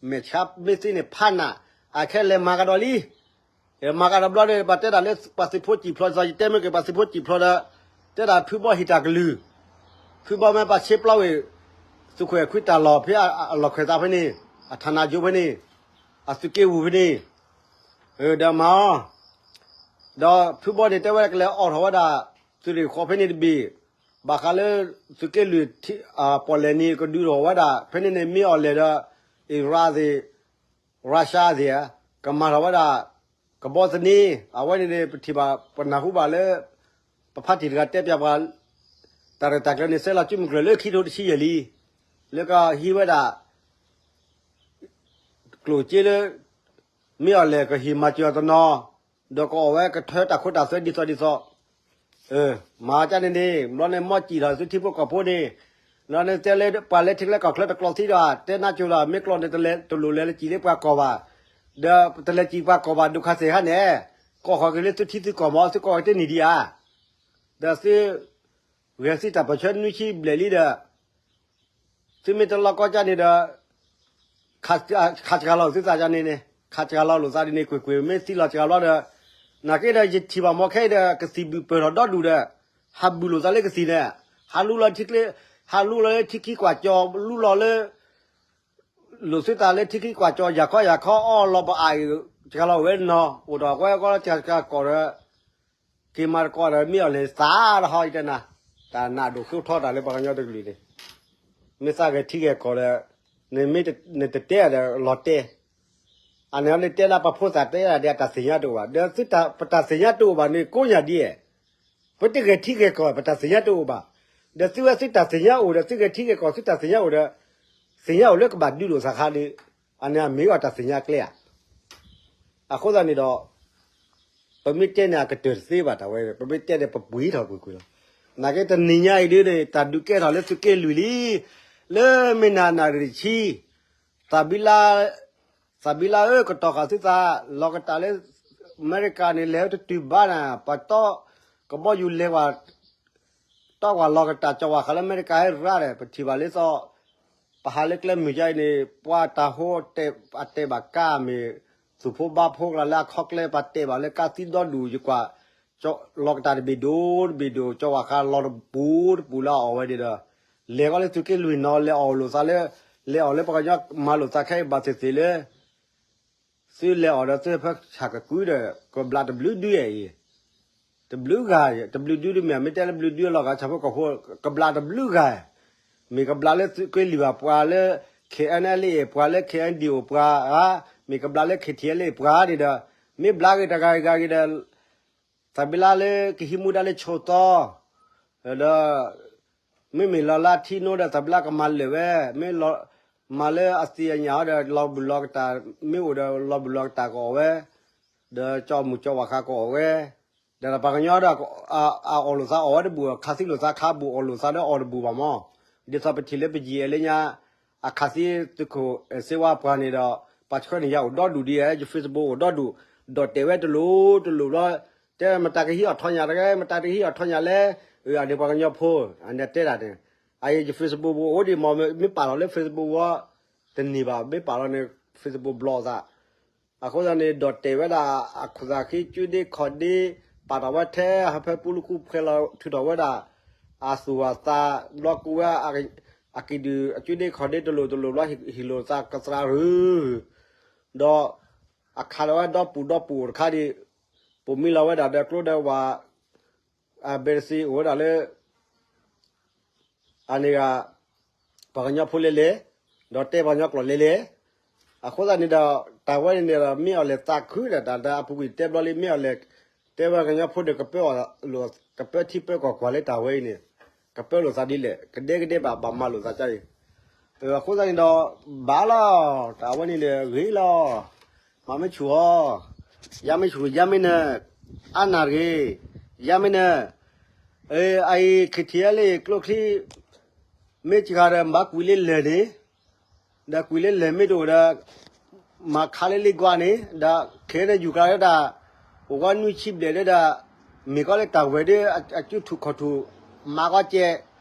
မဲာ်ဆှးမ့ၢ်သ့န့ၣ် ဖးနး အခဲလဲၤမၤကဒီးလံ မၤကဒီးဘျီဒီး ပှၤတဲဒၣ်လၢပှၤသုးဖိစံာ်ဖျိး ယတဲမ့ၢ်က့ၤပှၤသုးဖိစံာ်ဖျိးဒီး တဲဒၣ်ဖုဘီဟ့ၣ်တၢ်ကလုၢ် ဖုဘီမ့ၢ်ပာ်ဆ့ပျီဝံၤ သုးခိၣ်အဲၣ်ခွံတၢ်လီၢ်ဖဲအလီၢ်ခွဲးသးဖဲန့ၣ် အထးနးကၠိဖဲန့ၣ် အသုးက့ဝူၤဖဲန့ၣ် ဒီးမၤအီၤ ဒီးဖုဘီန့ၣ်တဲဝဲကလဲၤအိးထီၣ်ဝဲဒၣ် သုးရ့ၣ်ဃီဖဲန့ၣ်တဘ့ၣ် ဘၣ်ဃးလၢ သုးက့လွံၢ် ပီၣ်လဲၣ်နံၤကဒုးထီၣ်ဝဲဒၣ် ဖဲန့ၣ်န့ၣ်မ့ၢ်အီၣ်လဲၣ်ဒီး အံၣ်ရၣ်သ့ၣ် ရၢရှါသ့ၣ် ကမၤထီၣ်ဝဲဒၣ် ကဘီသန့ အဝဲန့ၣ်န့ၣ် ပထံၣ်ဘၣ် ပနၢ်ဟူဘၣ်လၢ ပဖါတံၢ်တဂၤတဲပၠးပှၤ တၢ်ရဲၣ်တၢ်ကျဲၤန့ၣ် ဆဲးလီၤစုမုၢ်ကျၢၤလၢခံထိတဆံယဲၢ်လံ လၢကဟံးဝဲဒၣ် ကျိၣ်စ့လၢ မ့ၢ်အီၣ်လဲၣ်ကဟ့ၣ်မၤစၢၤအီၤတနီၤ ဒီးကအီၣ်ဝဲကထၢတၢ်ခိတၢ်သွဲဒ်သိးဒ်သိး မၤကန့ၣ်န့ၣ် ဘျီန့ၣ်မီၢ်စံၣ်ထီၣ်သုထံဖိကီၢ်ဖိန့ၣ် ဘျီန့ၣ်တဲလၢပှၤလၢထံကျဲကီၢ်ချၢတကျိးသံဒီး တဲနါစိၤလီၤ မ့ၢ်ကျိးန့ၣ် တလိၣ်လဲၤလၢစံၣ်လၢပှၤကီၢ်ဘၣ် ဒီးတလဲၤစံၣ်ပှၤကီၢ်ဘၣ် ဒုးခးသ့ၣ်ဟါန့ၣ် ကီၢ်ဃီၤက့ၤလၢသုထံသုကီၢ်မ့ၢ် သုကီၢ်က့ၤတန့ၢ်ဒံးဧါ ဒီးသု ဂဲၤသံတၢ်ပၢၢ်ဆၢနွံဆံဘျဲၣ်လံဒီး သုမ့ၢ်တလီၢ်ကီၢ်ကန့ၣ်ဒီး ခးစှၤလီၤသုသးကန့ၣ်န့ၣ် ခးစှၤလီၤလိာ်သးဒ်န့ၣ် ကွ့ၢ်ကွ့ၢ်မ့ၢ်သံလီၤစှၤလီၤဒီး နာ်က့ဒီး ယထံၣ်ဘၣ်မီၢ်ခဲအံၤဒီး ကသံၣ်ဘုၣ်ပၢၢ်ထီၣ်ဒီဒူၣ်ဒီး ဟးဘုၣ်လိာ်သးလၢကသံၣ်န့ၣ် ဟးလူလီၤထံချ့ ဟးလူလီၤလၢထံခံကွၢ်ကၠီၤ လူလီၤလၢ လိာ်သုသးလၢထံခံကွၢ်ကၠီၤ ယၤခီယၤခီ အီၣ်လီၤပအါအံၤ စှၤလီၤဝဲနီၤ အိၣ်ဒီးကွဲကီလၢစှၤကီၢ်ဒီး က့ၤမၤတကီၢ်ဒီးမ့ၢ်အီၤလဲၤသးဒီးဟီယတဲနၤ တၢ်နးဒိၣ်ဃိထီတၢ်လၢပှၤကညီတကလုာ်န့ၣ် မ့ၢ်သးဂဲၤထံဂဲၤကီၢ်ဒီး နမ့ၢ်နတတဲဒီးလီၤတဲာ် အန့ၣ်နတဲလၢပှၤဖိသၣ်တဲဒၣ်ဒီး တၢ်သ့ၣ်ညါတအိၣ်ဘၣ် ဒီးသုတၢ်ပတၢ်သ့ၣ်ညါတအိၣ်ဘၣ်န့ၣ် ကိးညါဒ်အဲၣ် ပတဂဲၤထံဂဲၤကီၢ် ပတၢ်သ့ၣ်ညါတအိၣ်ဘၣ် ဒီးသုဝဲသုတၢ်သ့ၣ်ညါအိၣ်ဒီး သုဂဲၤထံဂဲၤကီၢ် သုတၢ်သ့ၣ်ညါအိၣ်ဒီး သ့ၣ်ညါအိၣ်လၢကဘၣ်ဒုးလိာ်သးခါဒီး အန့ၣ်အမ့ၢ်အီၤတၢ်သ့ၣ်ညါကျဲဧါ. အဃိသတးန့ၣ်ဒီး ပမ့ၢ်တဲန့ၣ်အကတၢၢ်တသ့ဘၣ်တၢ်ဝဲ, ပမ့ၢ်တဲန့ၣ်ပပှံၤထီၣ်ကွ့ၢ်ကွ့ၢ်လီၤ. နာ်က့တနံၤညါအံၤဒ်န့ၣ် တၢ်ဒုးကဲထီၣ်လၢသုးက့လွံၢ်လံ, လၢမ့ၢ်နၤနၣ်ရံၣ်တဆံ, သးဘံလါ, သးဘံလါဧၢ ကတီၤဃာ်သုသး, လီၤကတၢ်လၢ အမဲရကၤန့ၣ် လဲၤဝဲတတုၤဘၣ်နၤ, ပှၤတီ ကဘီယူၤလဲၤဝဲ တီၢ်ဝဲလီၤကတၢ် ကၠီဝဲဃးလၢအမဲရကၤဟဲရါဒီး ပထံၣ်ဘၣ်လၢသီ, ပဟးလၢကျဲမုၢ်ကါအံၤန့ၣ် ပှၤတၢ်ဟိ အတဲာ်ဘၣ်ကါမ့ၢ် သူၣ်ဖိဘါဖိကျါလၢအခီကျဲ ပှၤတဲာ်ဘၣ်လၢကါသံဒီဒူၣ် ယကွၢ် လီၤကတၢ်တဘ့ၣ်ဒိၣ်တဘ့ၣ်ဒိၣ် ကၠီဝဲဃးလီၤတပူၤတပူၤလၢအအီၣ်ဝဲန့ၣ်ဒီး လဲၤဃီလၢသုးက့လွံၢ်နီၤ လဲၤအီၣ်လိာ်သးလၢ, လဲၤအီၣ်လၢပှၤကညီမၤလိာ်သးခဲအံၤဘၣ်သ့ၣ်သ့ၣ်လၢ သုလဲၤအီၣ်ဒီးသုဟဲဖၢဆၣ်ကကုဒီး ကဘျးတဘျုးဒုအံၤ, တဘျုးဂၤ, တဘျုးဒုဒုမ့ၢ် မ့ၢ်တဲလၢဘျုးဒုလီၤဂာ် ဆၣ်ဖိကီၢ်ဖိ ကဘျးတဘျုးဂၤ, မ့ၢ်ကဘျးလၢသုးက့လွံၢ်ဘၣ်ပှၤလၢ ခဲအံၤအလ့ၣ်ပှၤလၢ ခဲအံၤဒံၣ်အိၣ်ပှၤဧါ, မ့ၢ်ကဘျးလၢ ခဲထံအလ့ၣ်ပှၤန့ၣ်ဒီး မ့ၢ်ဘျးဂ့ၤတဂၤဂ့ၤဂၤဂ့ၤဒီး သးဘံလါလၢကဟံးမူဒါလၢဆိသီ ဒီး မ့မ့ၢ်လီၤလၢအထံနိဒီး သးဘံလါကမၤလၢာ်ဝဲ, မ့ၢ်လီၤ, မၤလၢအသံအညၣ်ဟီဒီး လီၤဘူၣ်လီၤကတၢ်, မ့ၢ်အိၣ်ဒီးလီၤဘူၣ်လီၤကတၢ်ကအီၣ်ဝဲ, ဒီးကၠီမုၢ်ကၠီဝၣ်ဃးကအီၣ်ဝဲ, ဒီးပှၤကညီဒီး အအီၣ်လိာ်သးအီၣ်ဝဲတဘူၣ်, ခးသံလိာ်သးခးဘူၣ် အီၣ်လိာ်သးဒီးအီၣ်တဘူၣ်ဘၣ်မး, ဒ်သိးပထံၣ်လၢပယံာ်အဲလၢညါ အခးသံသုးခိၣ်အဲၣ်စ့ဝါပှၤန့ၣ်ဒီး ပှၤဆှၢန့ၢ်ယၤအိၣ်ဒီဒူၣ်ဒံးဧါ, ယ Facebook အိၣ်ဒီဒူၣ်, ဒီးတဲဝဲတလိၤတလိၤဘျီ, တဲမတၤကဟံးအီၣ်ထီၣ်ညၣ်တဂ့ၤ, မတၤတဟံးအီၣ်ထီၣ်ညၣ်လဲၣ်, အန့ၣ်ပှၤကညီဖိ, အန့ၣ်တဲဒၣ်န့ၣ်, အအံၤယ Facebook ပူၤအိၣ်ဒံးမး မ့ၢ်ပာ်လီၤလၢ Facebook ဝီ တန့ၢ်ဘၣ်, မ့ၢ်ပာ်လီၤန့ၣ် Facebook ဘျီအသး အဃိသတးန့ၣ် ဒီးတဲဝဲဒၣ် အခိၣ်သးဃံ ကၠူဒ့ခီၣ်ဒ့, ပာ်ထီၣ်ဝဲထဲ ဟးဖဲပူလူကူဖှဲလီၤ ထုးထီၣ်ဝဲဒၣ် အသူၣ်အသး ဘျီကူဝဲ အကံၣ်ဒုၣ်အကၠူဒ့ခီၣ်ဒ့တလိၤတလိၤဘျီ ဟံၣ်လိာ်သးကသရၣ်ရုၢ်, ဒီးအခးလီၤဝဲဒီပူၤဒီပူၤအိၣ်တခါဒံး, ပိာ်မံလီၤဝဲဒၣ်ဒီးကျိဒီးဝၤ အဘဲတစ့အိၣ်ဝဲဒၣ်လၢ အန့ၣ်ဂ့ၤ ပှၤကညီဖိလဲၤလဲၤ, ဒီးတဲပှၤကညီကျိာ်လဲၤလဲၤ, အဃိသတးန့ၣ်ဒီး တၢ်ဝဲန့ၣ်ဒီး မ့ၢ်အီၤလဲၤသးခုဒီး တၢ်လၢအပူၤကွံာ်တဲဘျီလံ မ့ၢ်အီၤလဲၤ တဲဝဲကညီဖိဒီး ကပၢအီၤလိာ် ကပၢထံပၢကီၢ်ကွၢ်လၢတၢ်ဝဲအံၤန့ၣ်, ကပၢလိာ်သးဒ်လဲၣ် ကဒဲကဒဲဘၣ် ဘၣ်မၤလိာ်သးကါအံၤ, အဃိသတးန့ၣ်ဒီး ဘၣ်လီၤ တၢ်ဝဲန့ၣ်ဒီးဂ့ၤလီၤ, မၤမ့ၢ်ဆူၣ်အီၤ, ယါမ့ၢ်ဆူၣ် ယါမ့ၢ်နၢၤ, အါနၢ်တဂ့ၤ, ယါမ့ၢ်နၢၤ, အအံၤ ခံထံၣ်အလံ ကျိချံ မ့ၢ်စှၤဒီး မၤကွံာ်လၢလၢၢ်န့ၣ်, ဒီးကွံာ်လၢလၢၢ်မ့ၢ်တအိၣ်ဒီး မၤခးလၢလ့ကွၢ်န့ၣ် ဒီးခဲအံၤယူၤကျါလၢဒၣ် အိၣ်ဝဲနွံဆံဘျဲၣ်လၢဒၣ် မ့ၢ်ကီလၢတၢ်ဝဲၤဒီး အကၠူထူၣ်ခီၣ်ထူၣ် မၤကီကဲး,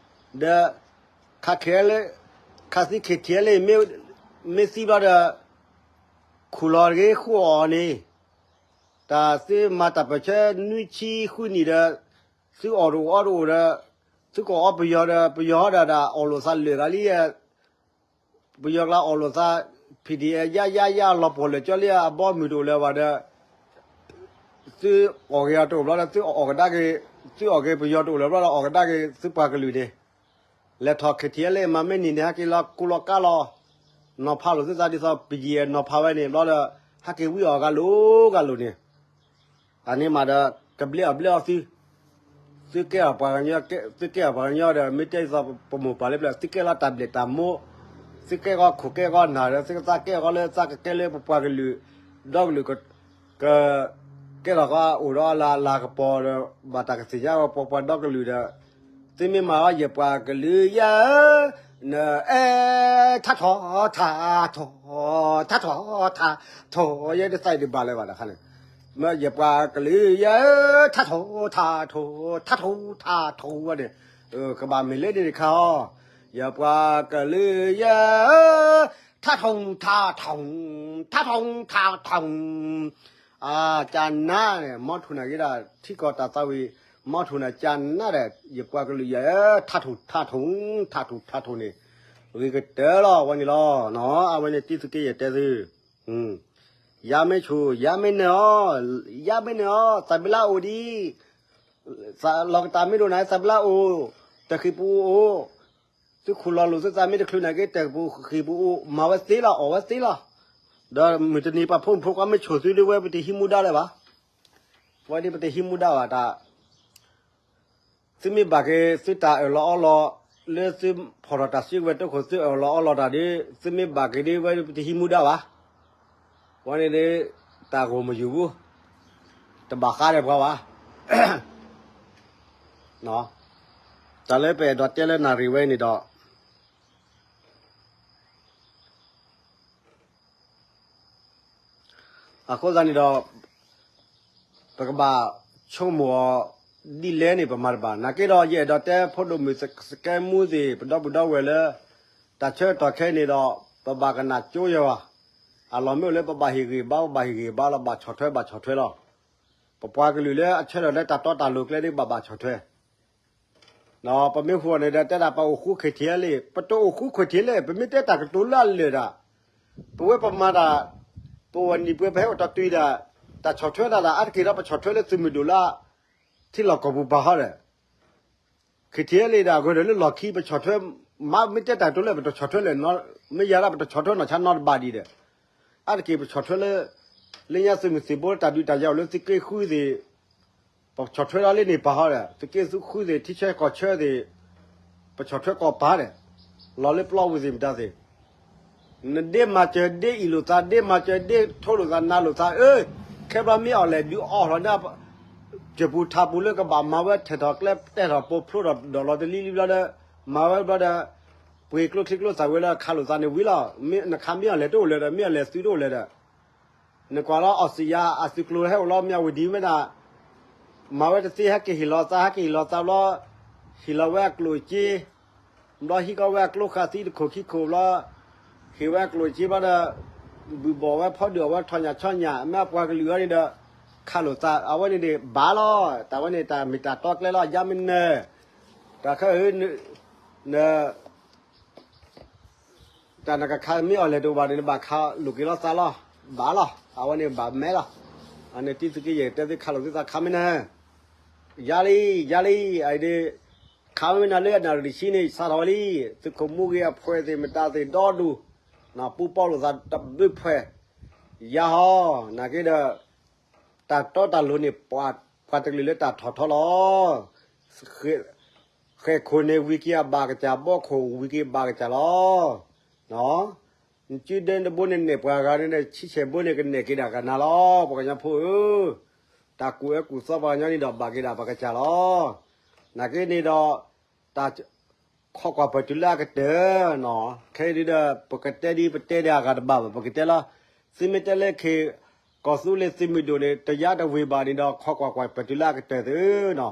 ဒီး ခးခဲလၢ ခးသံခံထံၣ်လံ မ့ၢ်သံဘျီဒီး ခူၣ်လီၤတဂ့ၤ ဃုအီၣ်န့ၣ်, တၢ်သုမၤတၢ်ပၢၢ်ဆၢနွံဆံဃုနံၣ်ဒီး သုအီၣ်တအိၣ်အီတအိၣ်ဒီး သုကအီၣ်ပယီၤဒီး ပယီၤဟီဒီးဒၣ်အီၣ်လိာ်သးလၢာ်ဂၤလံ ပယီၤကျါအီၣ်လိာ်သး ဖံးဒံးအယါယါယါလီၤပှီၢ်လၢာ်ကၠီလံ အဘီမုၢ်တအိၣ်လၢၤဘၣ်ဒီး သုအီၣ်က့ၤအီၤတအိၣ်ဘျီဒီး သုအီၣ်ကဒါက့ၤ သုအီၣ်က့ၤပယီၤတအိၣ်လၢၤဘျီဒီး အီၣ်ကဒါက့ၤသုပှၤကလုာ်န့ၣ်, လဲၤထီၣ်ခံထံၣ်လံ မၤမ့ၢ်နံၤန့ၣ် ဟဲက့ၤလီၤကူလီၤကါလီၤ, နီၤဖးလိာ်သုသးဒ်သိး ပယီၤနီၤဖးဝဲန့ၣ်ဘျီဒီး ဟဲက့ၤဝံအီၣ်ဂၤလိၤဂၤလိၤန့ၣ် အန့ၣ်မးဒီး ကဘျ့အီၣ်ဘျ့အီၣ်သု, သုကဲအီၣ်ပှၤကညီ, သုကဲအီၣ်ပှၤကညီဒီး မ့ၢ်တဲဒ်သိးပမိၢ်ပၢ်လၢပျၢၤ သုကဲလီၤတၢ်ဘျဲၣ်တၢ်မိၢ်, သုကဲကီခိၣ်ကဲကီနၢ်ဒီး သုကသးကဲအီၣ်ကီလၢသးကကဲလၢပပှၤကလုာ်, ဒီကလုာ် က ကဲထီၣ်ကီအိၣ်ဒီးလၢလၤကပီၤဒီး ဘၣ်တၢ်ကသ့ၣ်ညါဝဲပပှၤဒီကလုာ်ဒီး, သုမ့ၢ်မၤအီၤယပှၤကလုာ်ယၤဧၢ, နအဲ ထးထီၣ်ထးထီၣ်, ထးထီၣ်ထးထီၣ်, ယဲတသးအံၤတဘၣ်လၢၤဘၣ်တခါန့ၣ်, မ့ၢ်ယပှၤကလုာ်ယၤဧၢ, ထးထီၣ်ထးထီၣ်, ထးထီၣ်ထးထီၣ်ဝဲန့ၣ်, ကဘၣ်မ့ၢ်လၢန့ၣ်တခါအီၤ, ယပှၤကလုာ်ယၤဧၢ, ထးထီၣ်ထးထီၣ်, ထးထီၣ်ထးထီၣ် အကနၣ်န့ၣ် မီထိၣ်နၢ်က့ၤဒၣ် ထံကီၢ်တၢ်သးဝံၣ် မီထိၣ်နၢ်ကနၣ်ဒီး ယပှၤကလုာ်ယၤဧၢ, ထးထီၣ်ထးထီၣ်, ထးထီၣ်ထးထီၣ်န့ၣ် ဂ့ၤကတၢၢ်လီၤ ဝဲန့ၣ်လီၤ. အဝဲန့ၣ်တံသုးက့ယတဲသု, ယါမ့ၢ်ဆူၣ် ယါမ့ၢ်နၢၤအီၤ, ယါမ့ၢ်နၢၤအီၤ သးဘံလါအိၣ်ဒံး, လီၤကတၢ်မ့ၢ်ဒိၣ်နၤ သးဘံလါအိၣ်, တဃံးပူၤအိၣ် သုခူၣ်လီၤလိာ်သုသးမ့ၢ်တချုးန့ၣ်က့ တၢ်ကပူၤဃံးပူၤအိၣ် မၤဝဲသ့လီၤ အီၣ်ဝဲသ့လီၤ. ဒီးမုၢ်တနံၤပှၤဖိမုၣ်ဖိခွါမ့ၢ်ဆိၣ်သုဒ်ဝဲ ပတဟံးမူဒါလၢၤဘၣ်. ဝဲဒ်ပတဟံးမူဒါဘၣ်တၢ်, သုမ့ၢ်ဘၣ်က့ၤသုတၢ်အၢၣ်လီၤအီလီၤ လၢသုဖီၣ်ထီၣ်တၢ်စုကဝဲၤတၢ်ခိၣ် သုအၢၣ်လီၤအီလီၤတၢ်ဒီး သုမ့ၢ်ဘၣ်က့ၤဒီး ဝဲတဟံးမူဒါဘၣ်. ဝဲန့ၣ်ဒီး တၢ်ဂီၢ်မယုာ်ဘူး, တဘၣ်ဃးဒီးပှၤဘၣ်. တၢ်လၢပအဲၣ်ဒိးတဲလၢနၣ်ရံၣ်ဝဲန့ၣ်ဒီး အဃိသတးန့ၣ်ဒီး ပကဘၣ်ဆိကမိၣ်အီၤဒ်လဲၣ်န့ၣ် ပမၤတဘၣ်. နာ်က့ဒီး ယအဲၣ်ဒိးတဲဖိဒိၣ်မုၣ်စကဲမူသ့ၣ် ပဒီပုၢ်ဒီဝဲၢ်လၢ တၢ်ဆၢကတီၢ်ခဲအံၤန့ၣ်ဒီး ပဘၣ်ကနၣ်ကၠိယဲၢ်ဘၣ်. အလီၢ်မ့ၢ်အိၣ်လၢပဘၣ်ဟ့ၣ်ဂံၢ်ဘါ ပဘၣ်ဟ့ၣ်ဂံၢ်ဘါလီၤ, ဘၣ်ဆီၣ်ထွဲ ဘၣ်ဆီၣ်ထွဲလီၤ. ပပှၤကလုာ်လၢအဆၢထၢၣ်လၢတၢ်တီတၢ်လိၤကျဲဒ်ဘၣ်ဘၣ်ဆီၣ်ထွဲ ပမ့ၢ်ဟူအီၤန့ၣ်ဒီး တဲဒၣ်ပအိၣ်ဃူ ခ့ထံလံ, ပတအိၣ်ဃူ ခ့ထံလံ, ပမ့ၢ်တဲတၢ်ကတိၤလၢအလၢာ်ဒၣ်, ပဝဲပမၤတၢ်, ပအိၣ်နံၣ်ပှဲၤ ပဟဲအိၣ်တ့ၢ်တၢ်, တၢ်ဆီၣ်ထွဲတၢ်ဒၣ် အါတက့ၢ်ဒီး ပဆီၣ်ထွဲလၢသုးမုၢ်ဒိၣ်လၢ ထံလီၢ်ကီၢ်ပူၤပာ်ဟီဒီး ခ့ထံလံဒၣ် အဂ့ၢ်ဒီးလၢလီၢ်ခံ ပဆီၣ်ထွဲ, မ့ၢ်တဲတၢ်ကတိၤလၢပတဆီၣ်ထွဲလဲၣ်, မ့ၢ်ယၤဒၣ်ပတဆီၣ်ထွဲနီၢ်ဆါနီတဘ့ၣ်ဒံးဒီး, အါတက့ၢ်ပဆီၣ်ထွဲလၢ လၢညါသုးမုၢ်သံၣ်ဘိလၢတၢ်ဒုးတၢ်ယၤအိၣ်လၢသုးက့ဃုသ့ၣ်, ပဆီၣ်ထွဲလီၤလၢန့ၣ်ပာ်ဟီဒီး သုးက့ဃုသ့ၣ် ထံဆၢကီၢ်ဆၢသ့ၣ်, ပဆီၣ်ထွဲကီၢ်ပာ်ဒီး လီၤလၢပျီဝံၤသ့ၣ်မတၤသ့ၣ် နဒ့မၤစၢၤ ဒ့အံၣ်လိာ်သး, ဒ့မၤစၢၤ ဒ့ထိလိာ်သး နၤလိာ်သး, အၢ, ခဲဘျီမ့ၢ်အီၣ်လဲၣ်ဒုးအီၣ်လီၤန့ၣ်, ကၢၢ်ပူၤထးပူၤလၢကဘၣ်မၤဝဲထဲးထီၣ်ကျဲ တဲထီၣ်ပိာ်ဖျိထီၣ်ဒီးလီၤတလံလံဘျီဒီး, မၤဝဲဘျီဒီး, ပှ့ၤကျိချံကျိသၣ်ဝဲလၢခးလိာ်သးန့ၣ်ဝံၤလီၤ, နခးမ့ၢ်အီၣ်လဲၣ်တအိၣ်လၢၤဒီး မ့ၢ်အီၣ်လဲၣ်သုတအိၣ်လၢၤဒီး နကွၢ်လီၤအီစံယါ အသုးကျိၤဟဲအိၣ်လီၤ မ့ၢ်အဝံၤဒ်မ့ၢ်ဒၣ်, မၤဝဲတသ့ ဟဲက့ၤဟ့ၣ်လီၤသး ဟဲက့ၤဟ့ၣ်လီၤသးဘျီ, ဟ့ၣ်လီၤဝဲအကျိၣ်အစ့, ဘျီဟံးကီးဝဲအကျိခးသံတခိၣ်ခံခိၣ်ဘျီ, ဟ့ၣ်ဝဲအကျိၣ်အစ့ဘျီဒီး, ဘုၣ်ဘီၣ်ဝဲဖီဒုၣ်အီၣ်ဝဲထီၣ်ညၣ်ဆီညၣ် မ့ၢ်ပှၤကလုာ်အီၤန့ၣ်ဒီး, ခးလိာ်သး အဝဲန့ၣ်န့ၣ် ဘၣ်လီၤ, တၢ်ဝဲန့ၣ်တၢ်မ့ၢ်တၢ်တီကျဲလီၤ ယါမ့ၢ်နၢၤ, တၢ်ခဲအံၤ န တၢ်နကခးမ့ၢ်အီၣ်လဲၣ်တအိၣ်ဘၣ်န့ၣ် နဘၣ်ခးလိာ်က့ၤလီၤသးလီၤ, ဘၣ်လီၤ, အဝဲန့ၣ်ဘၣ်မဲလီၤ, အန့ၣ်တံသုးက့ယဲၢ် တဲသုခးလိာ်သုသးခးမ့ၢ်နၢၤ, ယါလံ, ယါလံ, အဒ့, ခးမ့ၢ်နၢၤလၢအနၣ်ရံၣ်တဆံန့ၣ် စးထီၣ်ဝဲလံ, သုးခိၣ်မူဂ့ၤအဖှဲးသ့ၣ်မတၤသ့ၣ်ဒီဒူၣ်, ပူပီလိာ်သးတဘျုးဖှဲး, ယါဟီ, နာ်က့ဒီး တၢ်တီတၢ်လိၤန့ၣ် ပှၤတကလုာ်လၢတၢ်ထီၣ်ထီလီၤ. ဃဲၢ်ခိၣ်န့ၣ်ဝံၤက့ၤအဘၣ်ကစၢ် ဘီခိၣ်ဝံၤက့ၤဘၣ်ကစၢ်လီၤ. နစုဒၢတဘိန့ၣ်နဲၣ်ပှၤဂၤန့ၣ် ဆံဆဲၣ်ဘိန့ၣ်ကနဲၣ်က့ၤဒၣ်ကနၤလီၤ ပှၤကညီဖိဧၢ, တၢ်ကူၣ်အၢကူၣ်သီပှၤကညီန့ၣ်ဒီးဘၣ်က့ၤဒၣ်ပှၤကစၢ်လီၤ. နာ်က့န့ၣ်ဒီး တၢ် ခိးကွၢ်ပတုၤလၢအကတၢၢ်နီၤ, ခဲအံၤဒုဒီး ပကတဲဒ်ပတဲဒ်အဂၤတဘၣ်ဘၣ် ပကတဲလီၤ, သုမ့ၢ်တဲလၢခ့ၣ် ကီၢ်သူလ့ၤသုးမုၢ်ဒိၣ်န့ၣ် တယါတဝ့ၤဘၣ်န့ၣ်ဒီး ခိးကွၢ်ကွၢ်ပတုၤလၢအကတၢၢ်သုနီၤ,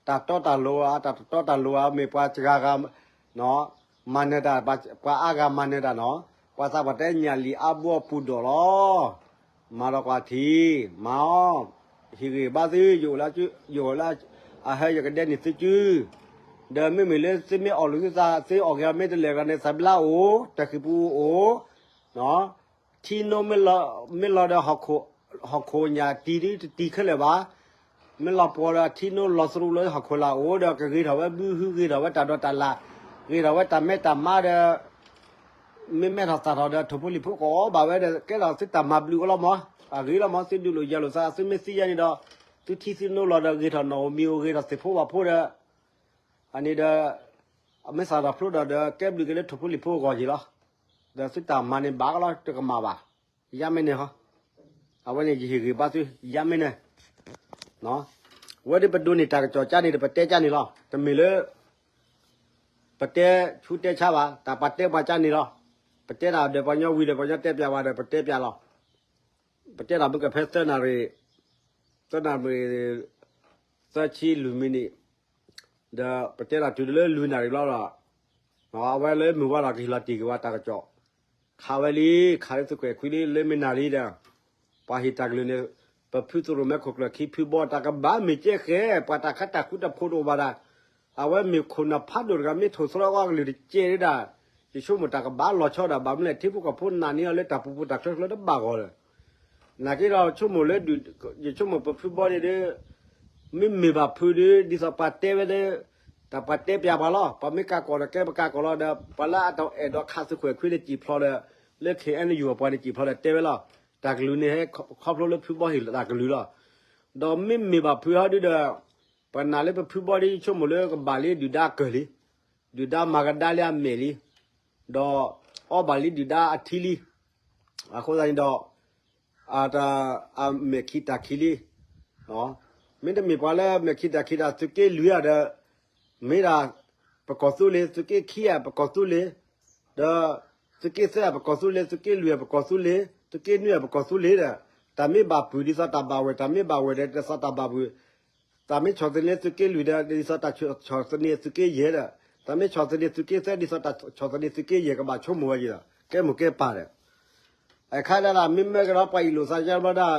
တၢ်တီတၢ်လိၤဧါ တၢ်တတီတၢ်လိၤဧါ မ့ၢ်ပှၤစှၤဂၤ မၤနၢၤတၢ် ပှၤအါဂၤမၤနၢၤတၢ်နီၤ, ပှၤသးပှၢ်တဲညၣ်လံၤအါဘိအပူၤဒီးလီၤ. မၤဒီးကွၢ်ထံ, မၤအီၤ, ဟ့ၣ်ဂံၢ်ဘါသု, ယအိၣ်လၢ အဟဲယကဒဲန့ၢ်သုစု, ဒီးမ့မ့ၢ်လၢသုမ့ၢ်အီၣ်လိာ်သုသး သုအီၣ်ဂ့ၤအီၤမ့ၢ်တလဲၤဂၤန့ၣ် သးဘျါအိၣ်, တၢ်ဃံၤပူၤအိၣ်, ထံနိမ့ၢ်လီၤဒီး ဟီၣ်ခိၣ်ညၣ်တံၤဒုတတံၤခဲလၢာ်ဘၣ်, မ့ၢ်လီၤပှီၤဒီးထံနိလီၤသရူးလၢဟီၣ်ခိၣ်လာ်အိၣ်ဒီး ကဂ့ၤထီၣ်ဝဲဘုဟု ဂ့ၤထီၣ်ဝဲတၢ်ဒိးတၢ်လၣ်, ဂ့ၤထီၣ်ဝဲတၢ်မဲတၢ်မါဒီး မ့ၢ်မဲထီၣ်သၣ်ထီၣ်ဒီး ထိၣ်ဖိလံၣ်ဖိကအိၣ်ဘၣ်ဝဲဒီး ကဲထီၣ်သုတၢ်မၤဘျုးအိၣ်လီၤမး, အဂ့ၤလီၤမး သုဒုးလိာ်ယၤလိာ်သး သုမ့ၢ်သံယါန့ၣ်ဒီး သုထံသုနိလီၤဒီး ဂ့ၤထီၣ်နီၣ်ဧိၤမံၤဧိၤ ဂ့ၤထီၣ်သ့ၣ်ဖိဝၣ်ဖိဒီး အန့ၣ်ဒီး အမ့ၢ်သၣ်ထီၣ်ဖျိဒီး ဒီးကဲဘျုးက့ၤလၢထိၣ်ဖိလံၣ်ဖိအဂီၢ်က့ၤလီၤ, ဒီးသုတၢ်မၤန့ၣ်ဘၣ်ကလီၤ တကမၣ်ဘၣ်, ယါမ့ၢ်န့ၣ်ဟီ, အဝဲန့ၣ်ယဟ့ၣ်ဂံၢ်ဘါသု ယါမ့ၢ်န့ၣ်, ဝဲဒ်ပဒိးန့ၢ်တၢ်ကစီၣ်ကါန့ၣ် ဒီးပတဲကါန့ၣ်လီၤ, တမ့ၢ်လၢ ပတဲဆူတဲဆါဘၣ်, တၢ်ပှၤတဲပှၤကါန့ၣ်လီၤ, ပတဲတၢ်ဒီးပှၤညီဝံၤဒီး ပှၤညီတဲပၠးဝဲဒီး ပတဲပၠးလီၤ, ပတဲတၢ်မ့ၢ်ကဖဲသၢနၣ်ရံၣ်, သၢနၣ်ရံၣ် သၢဆံလွံၢ်မံးနံး, ဒီးပတဲတၢ်တုၤလၢလွံၢ်နၣ်ရံၣ်လီၤဒီး, အဝဲလၢမုၢ်ဝါဒီးကဟ့ၣ်လီၤတ့ၢ်က့ၤဝဲတၢ်ကစီၣ်, ခးဝဲလံ, ခးလၢသုးခွဲးခွံလံ လၢမ့ၢ်နၣ်ရံၣ်ဒီး, ပှၤဟ့ၣ်တၢ်ကလုၢ်န့ၣ်, ပဖုသရိၣ်မဲခိၣ်ကျၢၢ်ခံဖုဘီ တၢ်ကဘၣ်မ့ၢ်ကဲဃဲ, ပှၤတၢ်ခါတၢ်ဃူတဖိးတအိၣ်ဘၣ်ဒၣ်, အဝဲမ့ၢ်ခိၣ်နၢ်ဖးဒိၣ်တဂၤမ့ၢ်ထိၣ်သရီကီၢ်ကလုၢ်တကဲဒၣ်, ယဆိကမိၣ်တၢ်ကဘၣ်လီၤဆီဒၣ် ဘၣ်မနုၤလဲၣ် ထံဖိကီၢ်ဖိနာ်န့ၢ်အီၤလၢတၢ်ပူၤပူၤတၢ်ချၢချၢတဘၣ်ဂီၢ်လၢၤ နာ်က့ဒီးဆိကမိၣ်လၢ ယဆိကမိၣ်ပဖုဘီန့ၣ်ဒီး, မ့မ့ၢ်ဘၣ်ဖုဒီး ဒ်သိးပှၤတဲဝဲဒီး, တၢ်ပှၤတဲပၠးပှၤလီၤ, ပှၤမ့ၢ်ကးကီၢ်ဒီးကဲပကးကီၢ်လီၤဒီး ပှၤလၢအတအဲၣ်ဒိးခးသုးခွဲးခွံန့ၣ်စံၣ်ဖျိးဒီး, လၢ ခ့ၣ်အဲၣ်ယူၣ် အပှၤန့ၣ်စံၣ်ဖျိးဒီးတဲဝဲလီၤ, တၢ်ကလုၢ်န့ၣ်ဟဲခီဖျိလၢဖုဘီဟ့ၣ်လီၤတၢ်ကလုၢ်လီၤ, ဒီးမ့မ့ၢ်ဘၣ်ဖုဟီဒုဒီး, ပနာ်လၢပဖုဘီဒီးဆိကမိၣ်လၢကဘၣ်လၢဒုၣ်ဒါကၢၢ်လံ, ဒုၣ်ဒါမၤကဒါလၢအမဲာ်လံ, ဒီးအီၣ်ဘၣ်လံဒုၣ်ဒါအထံလံ, အဃိသတးန့ၣ်ဒီး အမဲာ်ခံတၢ်ခံလံ, မ့တမ့ၢ်ပှၤလၢမဲာ်ခံတၢ်ခံတၢ် သုးက့လွံၢ်ဧါဒီး မ့ၢ်ဒၣ် ပကီၢ်သူလ့ၤ, သုးက့ခံဧါ ပကီၢ်သူလ့ၤ, ဒီး သုးက့သၢဧါ ပကီၢ်သူလ့ၤ, သုးက့လွံၢ်ဧါ ပကီၢ်သူလ့ၤ, သုးက့နွံဧါ ပကီၢ်သူလ့ၤဒီး တၢ်မ့ၢ်ဘၣ်ပုၢ်ဒ်သိးတၢ်ဘၣ်ဝဲၢ်, တၢ်မ့ၢ်ဘၣ်ဝဲၢ်ဒီးဒ်သိးတၢ်ဘၣ်ပုၢ်, တၢ်မ့ၢ်ဆီၣ်သနံးသုးက့လွံၢ်ဒီး ဒ်သိးတၢ်ဆီၣ်သနံးသုးက့ယဲၢ်ဒီး, တၢ်မ့ၢ်ဆီၣ်သနံးသုးက့သၢ ဒ်သိးတၢ်ဆီၣ်သနံးသုးက့ယဲၢ် ကဘၣ်ဆိကမိၣ်ဝဲယံၤဒီး ကဲမိၢ်ကဲပၢ်ဒီး အခါဒၣ်ဒၣ် မ့မ့ၢ်ကဒီးပှၤအံၣ်လိာ်သးယါဘျီဒၣ်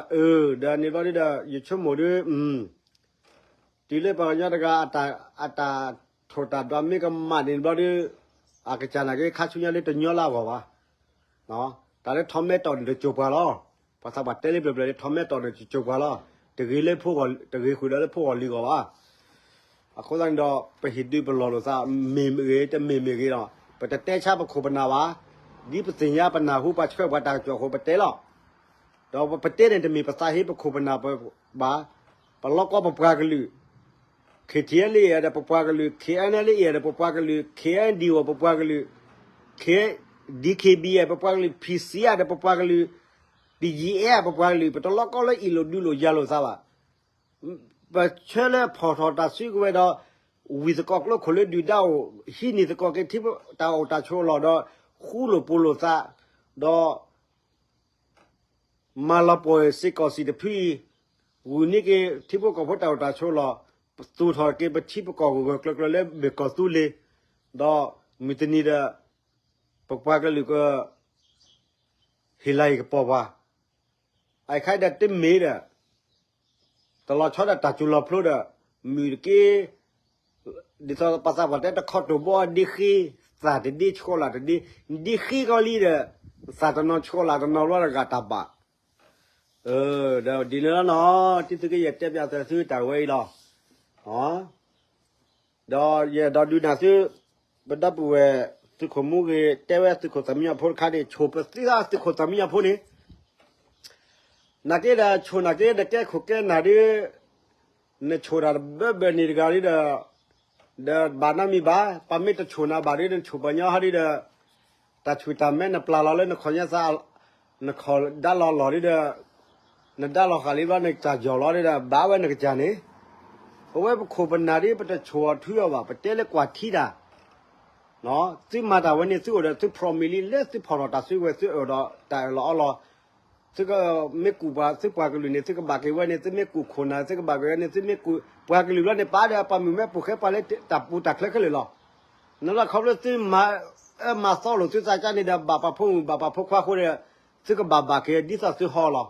အၢ ဒီးန့ၣ်ဘျီဒ်ဒီး ယဆိကမိၣ်ဒီး တုၤလၢပှၤကညီတဂၤ အတၢ်ထိၣ်တၢ်ဒွးမ့ၢ်ကမၣ်န့ၣ်ဘျီဒီး အကစၢ်နာ်က့ ခါဆူညါလၢတညီလၢအဂီၢ်ဘၣ်. တၢ်လၢထီမဲတီၢ်န့ၣ်တစိၤပှၤလီၤ. ပှၤသးပှၢ်တဲလၢပျၢၤပျၢၤလၢထီမဲတီၢ်န့ၣ်တစိၤပှၤလီၤ. တဂ့ၤလၢ တဂ့ၤဃုာ်ဒီးလၢဖိဂီၢ်လံၤဂီၢ်ဘၣ်. အဃိသတးန့ၣ်ဒီး ပဟ့ၣ်ဒုးပလီၢ်လိာ်သး မ့ၢ်မ့ၢ်ဂ့ၤ တမ့ၢ်မ့ၢ်ဂ့ၤဒီး ပတတဲဆါပခိၣ်ပနၢ်ဘၣ်. ဒ်ပသ့ၣ်ညါပနၢ်ဟူပှၤဆှၢပှၤတၢ်ကစီၣ်အဃိပတဲလီၤ. ဒီးပတဲန့ၣ်တမ့ၢ်ပသးဟ့ပခိၣ်ပနၢ်ဘၣ်. ပလီၢ်ကီၢ်ပပှၤကလုာ် ခ့ထံလၢအံၤဒီးပပှၤကလုာ်, ခ့အန့လၢအံၤဒီးပပှၤကလုာ်, ခ့အဒံဝီၤပပှၤကလုာ်, ခ့ဒံခ့ဘံအပပှၤကလုာ်, ဖံစံအဒီးပပှၤကလုာ်, ပယံအဲအပပှၤကလုာ်, ပတလီၢ်ကီၢ်လၢအ့ၣ်လိာ်ဒုးလိာ်ယၤလိာ်သးဘၣ်. ပဆၢလၢဖီၣ်ထီၣ်တၢ်စုကဝဲၤဒီး ဝံၤသကိးကျိခိၣ်လၢဒုၣ်ဒါအိၣ် ဟံးန့ၢ်သကိးက့ၤထံဖိတၢ်အိၣ်တၢ်ဆိးအလီၢ်ဒီး ဃူလိာ်ဖိးလိာ်သး, ဒီး မၤလီၤပှီၢ်စ့ၢ်ကီးစံၣ်တဖုအံၤ, ဂုာ်န့ၢ်က့ၤထံဖိကီၢ်ဖိတၢ်အိၣ်တၢ်ဆိးလီၢ်, ပသူၣ်ထီၣ်က့ၤပထံပကီၢ်ဂၢၢ်ဂၢၢ်ကျၢၤကျၢၤလၢဘ့ၣ်ကီၢ်သူလ့ၤ, ဒီးမုၢ်တနံၤဒီး ပပှၤကလုာ်က ဟ့ၣ်လၤဟ့ၣ်ကပီၤပှၤ, အခါဒီးတမ့ၢ်ဒီး တလီၤဆီဒီးတၢ်စူၤလီၤဖျိဒီး မုၢ်တက့ၢ် ဒ်သိးပှၤသးပှၢ်တဲတခီတိၢ်ဘီဒ့ဃ့, သၣ်တဒ့ဆှီလၢ်တဒ့, ဒ့ဃ့ကီလံဒီး သၣ်တနီၤဆှီလၢ်တနီၤဘျီတဂၤတၢ်ဘၣ်. ဒီးဒ်န့ၣ်လီၤနီၤ, တံၤသုးကယဲၢ်တဲပၠးသုတၢ်ဝဲအံၤလီၤ. ဒီးယအဲၣ်ဒိးဒုးနၢ်သု ပဒီပုၢ်ဝဲၢ် သုးခိၣ်မူဂ့ၤ တဲဝဲသုးခိၣ်သးမံညီဖိတခါန့ၣ် ဆိၣ်ပသံသုးခိၣ်သးမံညီဖိန့ၣ် နာ်က့ဒီး ဆိၣ်နာ်က့ နကဲခိၣ်ကဲနၢ်ဒီး နဆိၣ်တၢ်တဘၢဘၢန့ၣ်တဂၤဒီး ဒီးဘၣ်နီတမံၤဘၣ်, ပှၤမ့ၢ်တဆိၣ်နၤဘၣ်ဒီး နဆိၣ်ပှၤညီဟီဒီး တၢ်ဆူၣ်တၢ်မဲနပျၢ်လီၤလၢနခီၣ်ညါသး, နခီၣ်ဒါလီၤလီၢ်ဒီး နဒါလီၤဃာ်လံဘျီ နတၢ်ယီၢ်လီၤဒီး ဘၣ်ဝဲနကစၢ်န့ၣ်, ပဝဲပခိၣ်ပနၢ်ဒီး ပတဆိၣ်အီၤထုအီၤဘၣ်, ပတဲလၢကွၢ်ထံတၢ် သုမၤတၢ်ဝဲန့ၣ် သုအိၣ်ဒီးသု promise လံ လၢသုဖီၣ်ထီၣ်တၢ်စုကဝဲၤ သုအၢၣ်ဒီးတၢ်အၢၣ်လီၤအီလီၤ, သုမ့ၢ်ကူၣ်ပှၤ သုပှၤကလုာ်န့ၣ် သုကဘၣ်က့ၤဝဲန့ၣ် သုမ့ၢ်ကူၣ်ခိၣ်နၢ် သုကဘၣ်က့ၤဝဲန့ၣ် သုမ့ၢ်ကူၣ်ပှၤကလုာ်ဘျီန့ၣ် ပာ်ဒီးပှၤမုၣ်မဲပိာ်ဃဲပှၤလၢတၢ်ပူၤတၢ်ချၢခဲလၢာ်လီၤ. နလၢခီဖျိသုမၤအၢမၤသီလိာ်သုသးကါန့ၣ်ဒီး ဘၣ်ပှၤဖိမုၣ်ဘၣ်ပှၤဖိခွါအဃိဒီး သုကဘၣ်ဘၣ်က့ၤဒ်သိးသုဟီလီၤ. ဒီးသုကသံတူၢ်ဘၣ်လ့ၤက့ၤ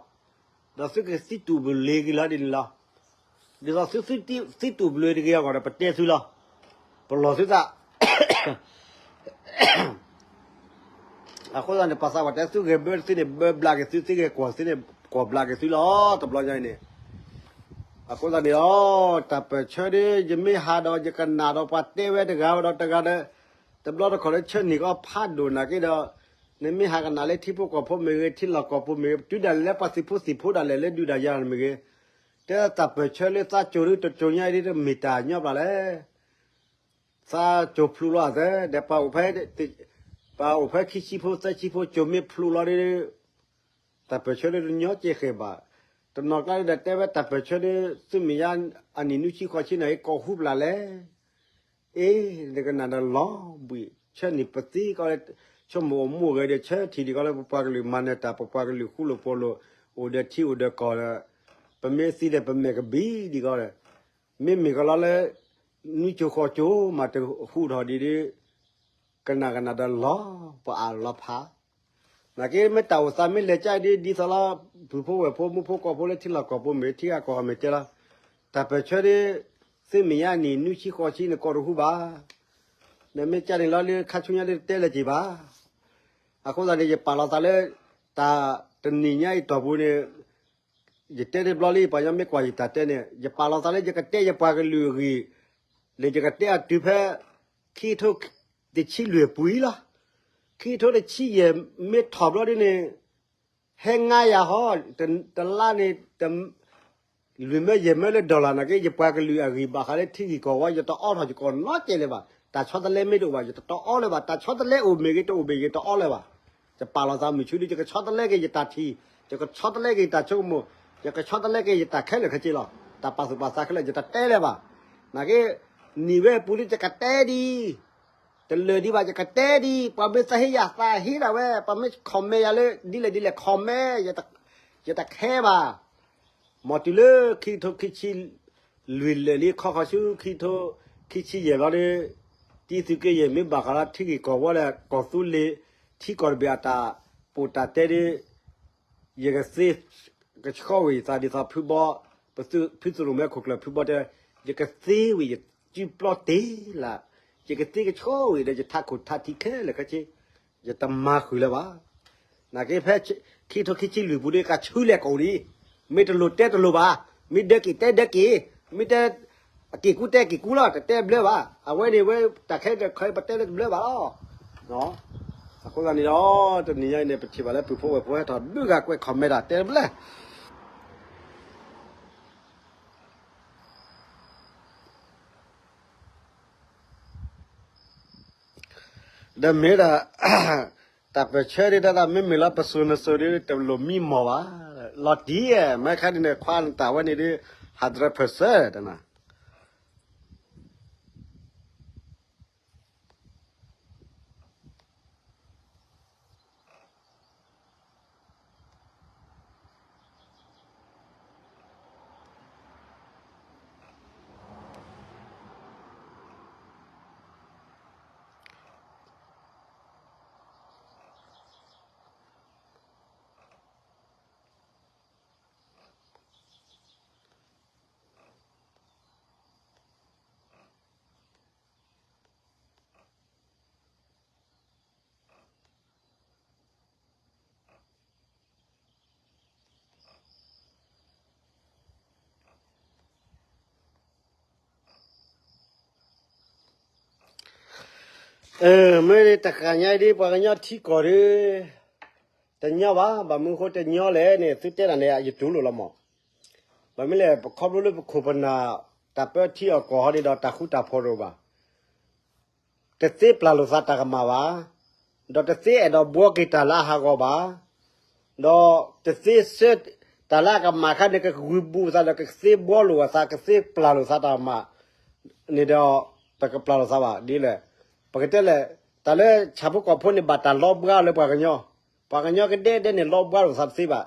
လီၤဒ်န့ၣ်လီၤ. ဒ်သိးသုသံတူၢ်ဘၣ်လ့ၤတဂ့ၤအဂီၢ်ဒီး ပတဲသုလီၤ. ပလီၢ်သုသး အဃိသတးန့ၣ် ပှၤသးပှၢ်တဲသုဂဲၤဘၢသုန့ၣ် ဘၢဘျးက့ၤသု, သုဂဲၤကွၢ်သုန့ၣ် ကွၢ်ဘျးက့ၤသုလီၤ. တဘျီညါအံၤန့ၣ် အဃိသတးန့ၣ်လီၤ တၢ်ပၢၢ်ဆၢဒီး ယမ့ၢ်ဟးဒီးယကနၣ်ဒီးပှၤတဲဝဲတဂၤဒီးတဂၤဒီး တဘျီတခီၣ်လၢဆၢနံၣ်ကီဖးဒိၣ်နာ်က့ဒီး နမ့ၢ်ဟးကနၣ်လၢထံဖိကီၢ်ဖိမ့ၢ်ဂ့ၤ ထံလီၢ်ကီၢ်ပူၤမ့ၢ်ဂ့ၤ တုၤဒၣ်လဲာ်လၢပှၤသုးဖိသံၣ်ဖိဒၣ်လဲာ်လၢဒုးဒၣ်ယၤမ့ၢ်ဂ့ၤ တဲတၢ်ပၢၢ်ဆၢလၢသးကၠိၤဒ်တကၠိၤညါအံၤဒ်တမ့ၢ်တၢ်ညီဘၣ်လဲၣ်. သးကၠိၤဖျူးလီၤအသး ဒီးပှၤအိၣ်ဖဲ ပှၤအိၣ်ဖဲခံဆံဖိသၢဆံဖိကၠိၤမ့ၢ်ဖျူးလီၤဒီး တၢ်ပၢၢ်ဆၢဒ်တညီကဲဃဲၤဘၣ်. တနီၤကျါဒီးတဲဝဲတၢ်ပၢၢ်ဆၢဒ် သုးမဲာ်ညါအနံၣ်နွံဆံဃိးဆံန့ၣ် ကီၢ်ဟူပျၢ်လဲၣ်. အ့ နကနၣ်ဒီးလီၤဘှံး ဆၢနံၣ်ပသံကီးလၢ ဆိကမိၣ်အိၣ်မူဂဲၤဒီး ဆၢထံၣ်ဒံးကီးလၢပပှၤကလုာ်မၤနၢၤတၢ် ပပှၤကလုာ်ဃူလိာ်ဖိးလိာ် အိၣ်ဒီးထံအိၣ်ဒီးကီၢ်ဒီး ပမ့ၢ်သံဒီးပမဲာ်ကဘံဒံးကီးဒီး မ့မ့ၢ်ကလီလၢ နွံကၠိၤဃိးကၠိၤမးတဟူးထီၣ်ဒံးဒီး ကနၣ်ကနၣ်ဒီးလီၤ ပအၢၣ်လီၤဖး နာ်က့မ့ၢ်တၢ်အိၣ်သးမ့ၢ်လဲၤကၠါဒ် ဒ်သိးလီၤ ပုၢ်ဖိဝဲၢ်ဖိ မူဖိကီၢ်ဖိလၢထံလီၢ်ကီၢ်ဖိမ့ၢ် ထံဂၤကီၢ်ဂၤမ့ၢ်တဲလီၤ တၢ်ပၢၢ်ဆၢဒ် သုးမဲာ်ညါနံၣ်နွံဆံဃိးဆံနကီၢ်တဟူးဘၣ်. နမ့ၢ်ကၠါန့ၣ်လီၤလၢခါဆူညါဒ်တဲလၢၤက့ၤဘၣ်. အဃိသတးန့ၣ် ယပာ်လီၤသးလၢ တၢ်တနံၤညါအံၤတီၢ်ပူၤန့ၣ် ယတဲတဘျီလံ ပှၤညီမ့ၢ်ကွၢ်ယတၢ်တဲန့ၣ် ယပာ်လီၤသးလၢယကတဲယပှၤကလုာ်အဂ့ၢ် လၢယကတဲအတုၤဖဲ ခံကထိတဆံလွံၢ်အပူၤအံၤလီၤ. ခံကထိတဆံယဲၢ်မ့ၢ်ထီၣ်ဘျီဒ်န့ၣ် ဟဲငါယၤဟီ တလါန့ၣ် လွံၢ်မၢယဲၢ်မၢလၢ dollar နာ်က့ ယပှၤကလုာ်အဂံၢ်ဘၣ်ဃးလၢထံဂ့ၢ်ကီၢ်ဝဲ ယတအိးထီၣ်ယကီၢ်နီတစဲးလၢၤဘၣ်. တၢ်ဆီတလဲမ့ၢ်တအိၣ်ဘၣ် ယတတအီလၢၤဘၣ်. တၢ်ဆီတလဲအိၣ်မ့ၢ်ဂ့ၤ တအိၣ်မ့ၢ်ဂ့ၤ တအီလၢၤဘၣ်. ယပာ်လီၤသးမုၢ်ဆူဒီး ယကဆီတလဲက့ၤယတၢ်ထံၣ်, ယကဆီတလဲက့ၤယတၢ်ဆိကမိၣ်, ယကဆီတလဲက့ၤယတၢ်ခဲလၢာ်ခဲဆ့လီၤ. တၢ်ပာ်သူၣ်ပာ်သးခဲလၢာ် ယတတဲလၢၤဘၣ်. နာ်က့ နံၤဝဲပူၤလံ ယကတဲဒံး, တလၢာ်ဒံးဘၣ် ယကတဲဒံး, ပှၤမ့ၢ်သးဟ့ယၤသးဟ့ဒၣ်ဝဲ, ပှၤမ့ၢ် comment ယၤလၢ ဒ်လဲၣ်ဒ်လဲၣ် comment, ယတခဲဘၣ်. မ်တုၤလၢခံကထိခံဆံလွံၢ်လၢာ်လံ ခီဃီၤဆူခံကထိခံဆံယဲၢ်ဘျီဒီး, တံသုးက့ယဲၢ်မ့ၢ်ဘၣ်ဃးလၢထံဂ့ၢ်ကီၢ်ဝီလၢကီၢ်သူလ့ၤ ထံကီၢ်တဘ့ၣ်အတၢ်ပူၤတၢ်တဲဒီး, ယကသ့ကဆှီဝံၤယသးဒ်သိးဖုဘီ, ဖုသရိၣ်မဲခိၣ်ကျၢၢ်ဖုဘီတဲ, ယကသ့ဝံၤယစုပျီတ့ၢ်လၢ်, ယကသ့ကဆှီဝံၤဒီးယထးခိၣ်ထးထံခဲလၢာ်ခဲဆ့ ယတမၤဃုာ်လၢၤဘၣ်. နာ်က့ဖဲခံကထိခံဆံလွံၢ်ပူၤဒီး ကဆူလဲၣ်ကအိၣ်လံ. မ့ၢ်တလိၣ်တဲတလိၣ်ဘၣ်, မ့ၢ်ဒၢက့ၤတဲဒၢက့ၤ, မ့ၢ်တဲ အက့ၤကူတဲက့ၤကူလီၤ, တတဲဘျၢဘၣ်. အဝဲန့ၣ်ဝဲတၢ်ခဲလၢာ်ခဲဆ့ ပတဲလၢတဘျၢဘၣ်လီၤ. အဃိသတးန့ၣ်ဒီး တနံၤညါအံၤန့ၣ် ပထံၣ်ဘၣ်လၢပုၢ်ဖိဝဲၢ်ဖိဟဲထီၣ်ဒုးဂၤကွဲး comment တၢ်တဲတဘျၢ ဒီးမ့ၢ်ဒၣ် တၢ်ပၢၢ်ဆၢဒ်တၢ် တၢ်မ့မ့ၢ်လၢပစိၤနစိၤဒီး တလိၣ်မံမီၢ်ဘၣ်. လီၤတံၢ်ဧါ, မ့ၢ်ခါဒ်န့ၣ် ခွါနတၢ်ဝဲန့ၣ်ဒီး hundred percent တနၤ မ့ၢ်တဃၣ်ညါဒ်ပှၤကညီထံကီၢ်ဒီး တညီဘၣ်, ဘၣ်မနုၤဃိတညီလဲၣ်န့ၣ် သုတဲတၢ်န့ၣ် ယတူၢ်လိာ်လီၤမး. ဘၣ်မနုၤလဲၣ် ပခီဖျိလၢပခိၣ်ပနၢ် တၢ်ပၢထံအီၣ်ကီၢ်ဟီန့ၣ်ဒီး တၢ်ဃူတၢ်ဖိးတအိၣ်ဘၣ်. တသ့ပျၢ်လိာ်သးတၢ်ကမၣ်ဘၣ်, ဒီးတသ့အဲၣ်ဒိးဘှီက့ၤတၢ်လၢအဟးဂီၤဘၣ်, ဒီးတသ့ဆၢတၢ်လၢအကမၣ်အခါန့ၣ် ကဂုာ်ဘူးသးဒီး ကသ့ဘှီလိာ်အသး ကသ့ပျၢ်လိာ်သးတၢ်ကမၣ်န့ၣ်ဒီး ပကပျၢ်လိာ်သးဘၣ်ဒ်လဲၣ်. ပကတဲလဲၣ် တၢ်လၢဆၣ်ဖိကီၢ်ဖိန့ၣ် ဘၣ်တၢ်လီဘှါလၢပှၤကညီ, ပှၤကညီကဒဲဒဲန့ၣ် လီဘှါလိာ်သးတသ့ဘၣ်.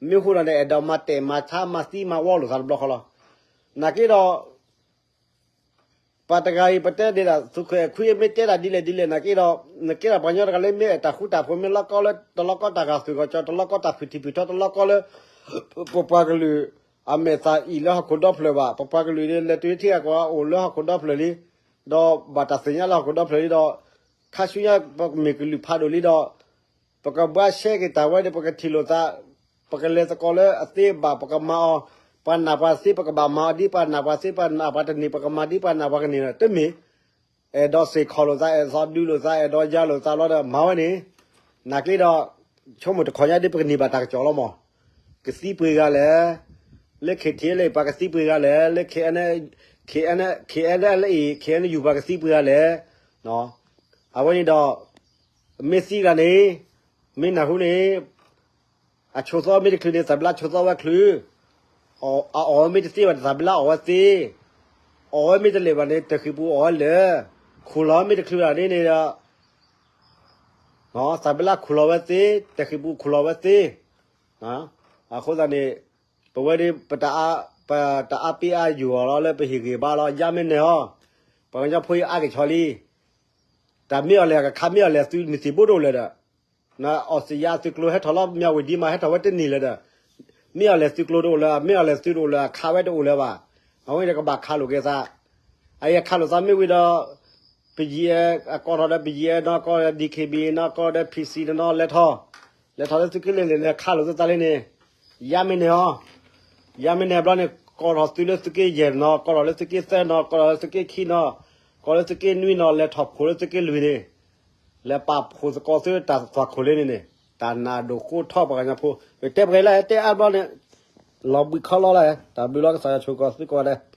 မ့ၢ်ဃိဒီးန့ၣ် အဲၣ်ဒိးမၤတဲာ်မၤဆါမၤသံမၤဝီလိာ်သးတဘျီဃီလီၤ. နာ်က့ဒီး ပှၤတဂၤအံၤ ပတဲဒ်ဒၣ် သုးခိၣ်အဲၣ်ခွံမ့ၢ်တဲဒၣ်ဒ်လဲၣ်ဒ်လဲၣ်နာ်က့ဒီး နကဲဒၣ်ပှၤကညီတဂၤလၢမ့ၢ်အဲၣ်တၢ်ဃူတၢ်ဖိး မ့ၢ်လီၤကီလၢ တလီၤကီတၢ်ဂာ်သူၣ်ဂာ်ကၠီ တလီၤကီတၢ်ဖုၣ်ထံၣ်ဖုၣ်ထီ တလီၤကီလၢ ပပှၤကလုာ် အမဲာ်သၣ်အံၣ်လၢဟီၣ်ခိၣ်ဒီဖျၢၣ်ဘၣ်. ပပှၤကလုာ်န့ၣ် လဲၤတုၤထံဂၤကီၢ်ဂၤအိၣ်လၢဟီၣ်ခိၣ်ဒီဖျၢၣ်လံ, ဒီးဘၣ်တၢ်သ့ၣ်ညါလၢဟီၣ်ခိၣ်ဒီဖျၢၣ်လံဒီး ခါဆူညါပမ့ၢ်ကလုာ်ဖးဒိၣ်လံဒီး ပကဘှါရှဲက့ၤတၢ်ဝဲဒီး ပကထံၣ်လိာ်သး, ပကလဲၤသကိးလၢအသ့ဘၣ် ပကမၤအီၤ, ပှၤနာ်ပှၤသ့ ပကဘၣ်မၤအီၤဒ်ပှၤနာ်ပှၤသ့ ပှၤနာ်ပှၤတန့ၢ် ပကမၤဒ်ပှၤနာ်ပှၤကန့ၢ်ဒီး တမ့ၢ် အဲၣ်ဒိးစ့ၢ်ခီၣ်လိာ်သး အဲၣ်ဒိးဒုးလိာ်သး အဲၣ်ဒိးယၤလိာ်သးလီၤဒီး မၤဝဲန့ၣ်, နာ်က့ဒီး ဆိကမိၣ်တခီညါဒ်ပကန့ၢ်ဘၣ်တၢ်ကစီၣ်လီၤမး, ကသံပှ့ၤဂၤလဲၣ်, လၢ KTLA ပှၤကသံပှ့ၤဂၤလဲၣ်, လၢ KNLA, KNLA, KNU ပှၤကသံပှ့ၤဂၤလဲၣ်, အဝဲန့ၣ်ဒီး မ့ၢ်သံဂၤန့ၣ် မ့ၢ်နၢ်ဟူန့ၣ် အဆိးသီမ့ၢ်တချုးန့ၣ် သးဘျါဆိးသီဝဲချုး, အအီၣ်ဝဲမ့ၢ်တသ့ဘၣ်န့ၣ် သးဘျါအီၣ်ဝဲသ့, အီၣ်ဝဲမ့ၢ်တလဲၣ်ဘၣ်န့ၣ် တဃံးပူၤအီၣ်ဝဲလၢာ်, ခူၣ်လီၤမ့ၢ်တချုးဘၣ်န့ၣ်န့ၣ်ဒီး သးဘျါခူၣ်လီၤဝဲသ့, တဃံးပူၤခူၣ်လီၤဝဲသ့, အဃိသတးန့ၣ် ပဝဲဒၣ် ပတအါပ့အါယိာ်အီၤလီၤလၢပဟ့ၣ်ဂံၢ်ဘါလီၤ ယါမ့ၢ်နဲၣ်အီၤ, ပှၤကညီဖိအံၤအါက့ၤဆီလံ, တၢ်မ့ၢ်အီၤလဲၣ် ကခးမ့ၢ်အီၤလဲၣ် သုးမုၢ်သံၣ်ဘိတအိၣ်လၢၤဒီး အီစံယါသုးကျိၤဟဲထီၣ်လီၤ မၠးဝ့ၢ်ဒံးမး ဟဲထီၣ်ဝဲတန့ၢ်လၢၤဒီး မ့ၢ်အီၤလဲၣ်သုးကျိၤတအိၣ်လၢၤ မ့ၢ်အီၤလဲၣ်သုးတအိၣ်လၢၤ အခးဝဲတအိၣ်လၢၤဘၣ်. အဝဲန့ၣ်ဒီးကဘၣ်ခးလိာ်က့ၤသး, အအံၤအခးလိာ်သးမ့ၢ်ဝံၤဒီး ပယံၤအဲၣ် အကိးထီၣ်ဒီးပယံၤအဲၣ်နီၤ ကိးဒီး DKBA နီၤ ကိးဒီး PC နီၤ လဲၤထီၣ်, လဲၤထီၣ်လၢသုးက့လွံၢ်န့ၣ် ခးလိာ်သးလံန့ၣ်, ယါမ့ၢ်နဲၣ်အီၤ, ယါမ့ၢ်နဲၣ်ဘျီန့ၣ် ကိးထီၣ်သုးလၢသုးက့ယဲၢ်နီၤ ကိးထီၣ်လၢသုးက့သၢနီၤ ကိးထီၣ်လၢသုးက့ခံနီၤ ကိးလၢသုးက့နွံနီၤ လဲၤထီၣ်ခိၣ်လၢသုးက့လွံၢ်န့ၣ် လဲၤပာ်ဖှိၣ်သကိးသုတၢ်သွၣ်ခိၣ်လၢန့ၣ်န့ၣ် တၢ်နးဒိၣ်ဃိထီပှၤကညီဖိ, ပတဲပှဲၤလၢတဲအါဘျီန့ၣ် လီၤဘှံးခီလီၤလၢ တၢ်ဘျုးလီၤကစၢ်ယွၤဆိၣ်ဂ့ၤသုကိးဂၤဒဲး.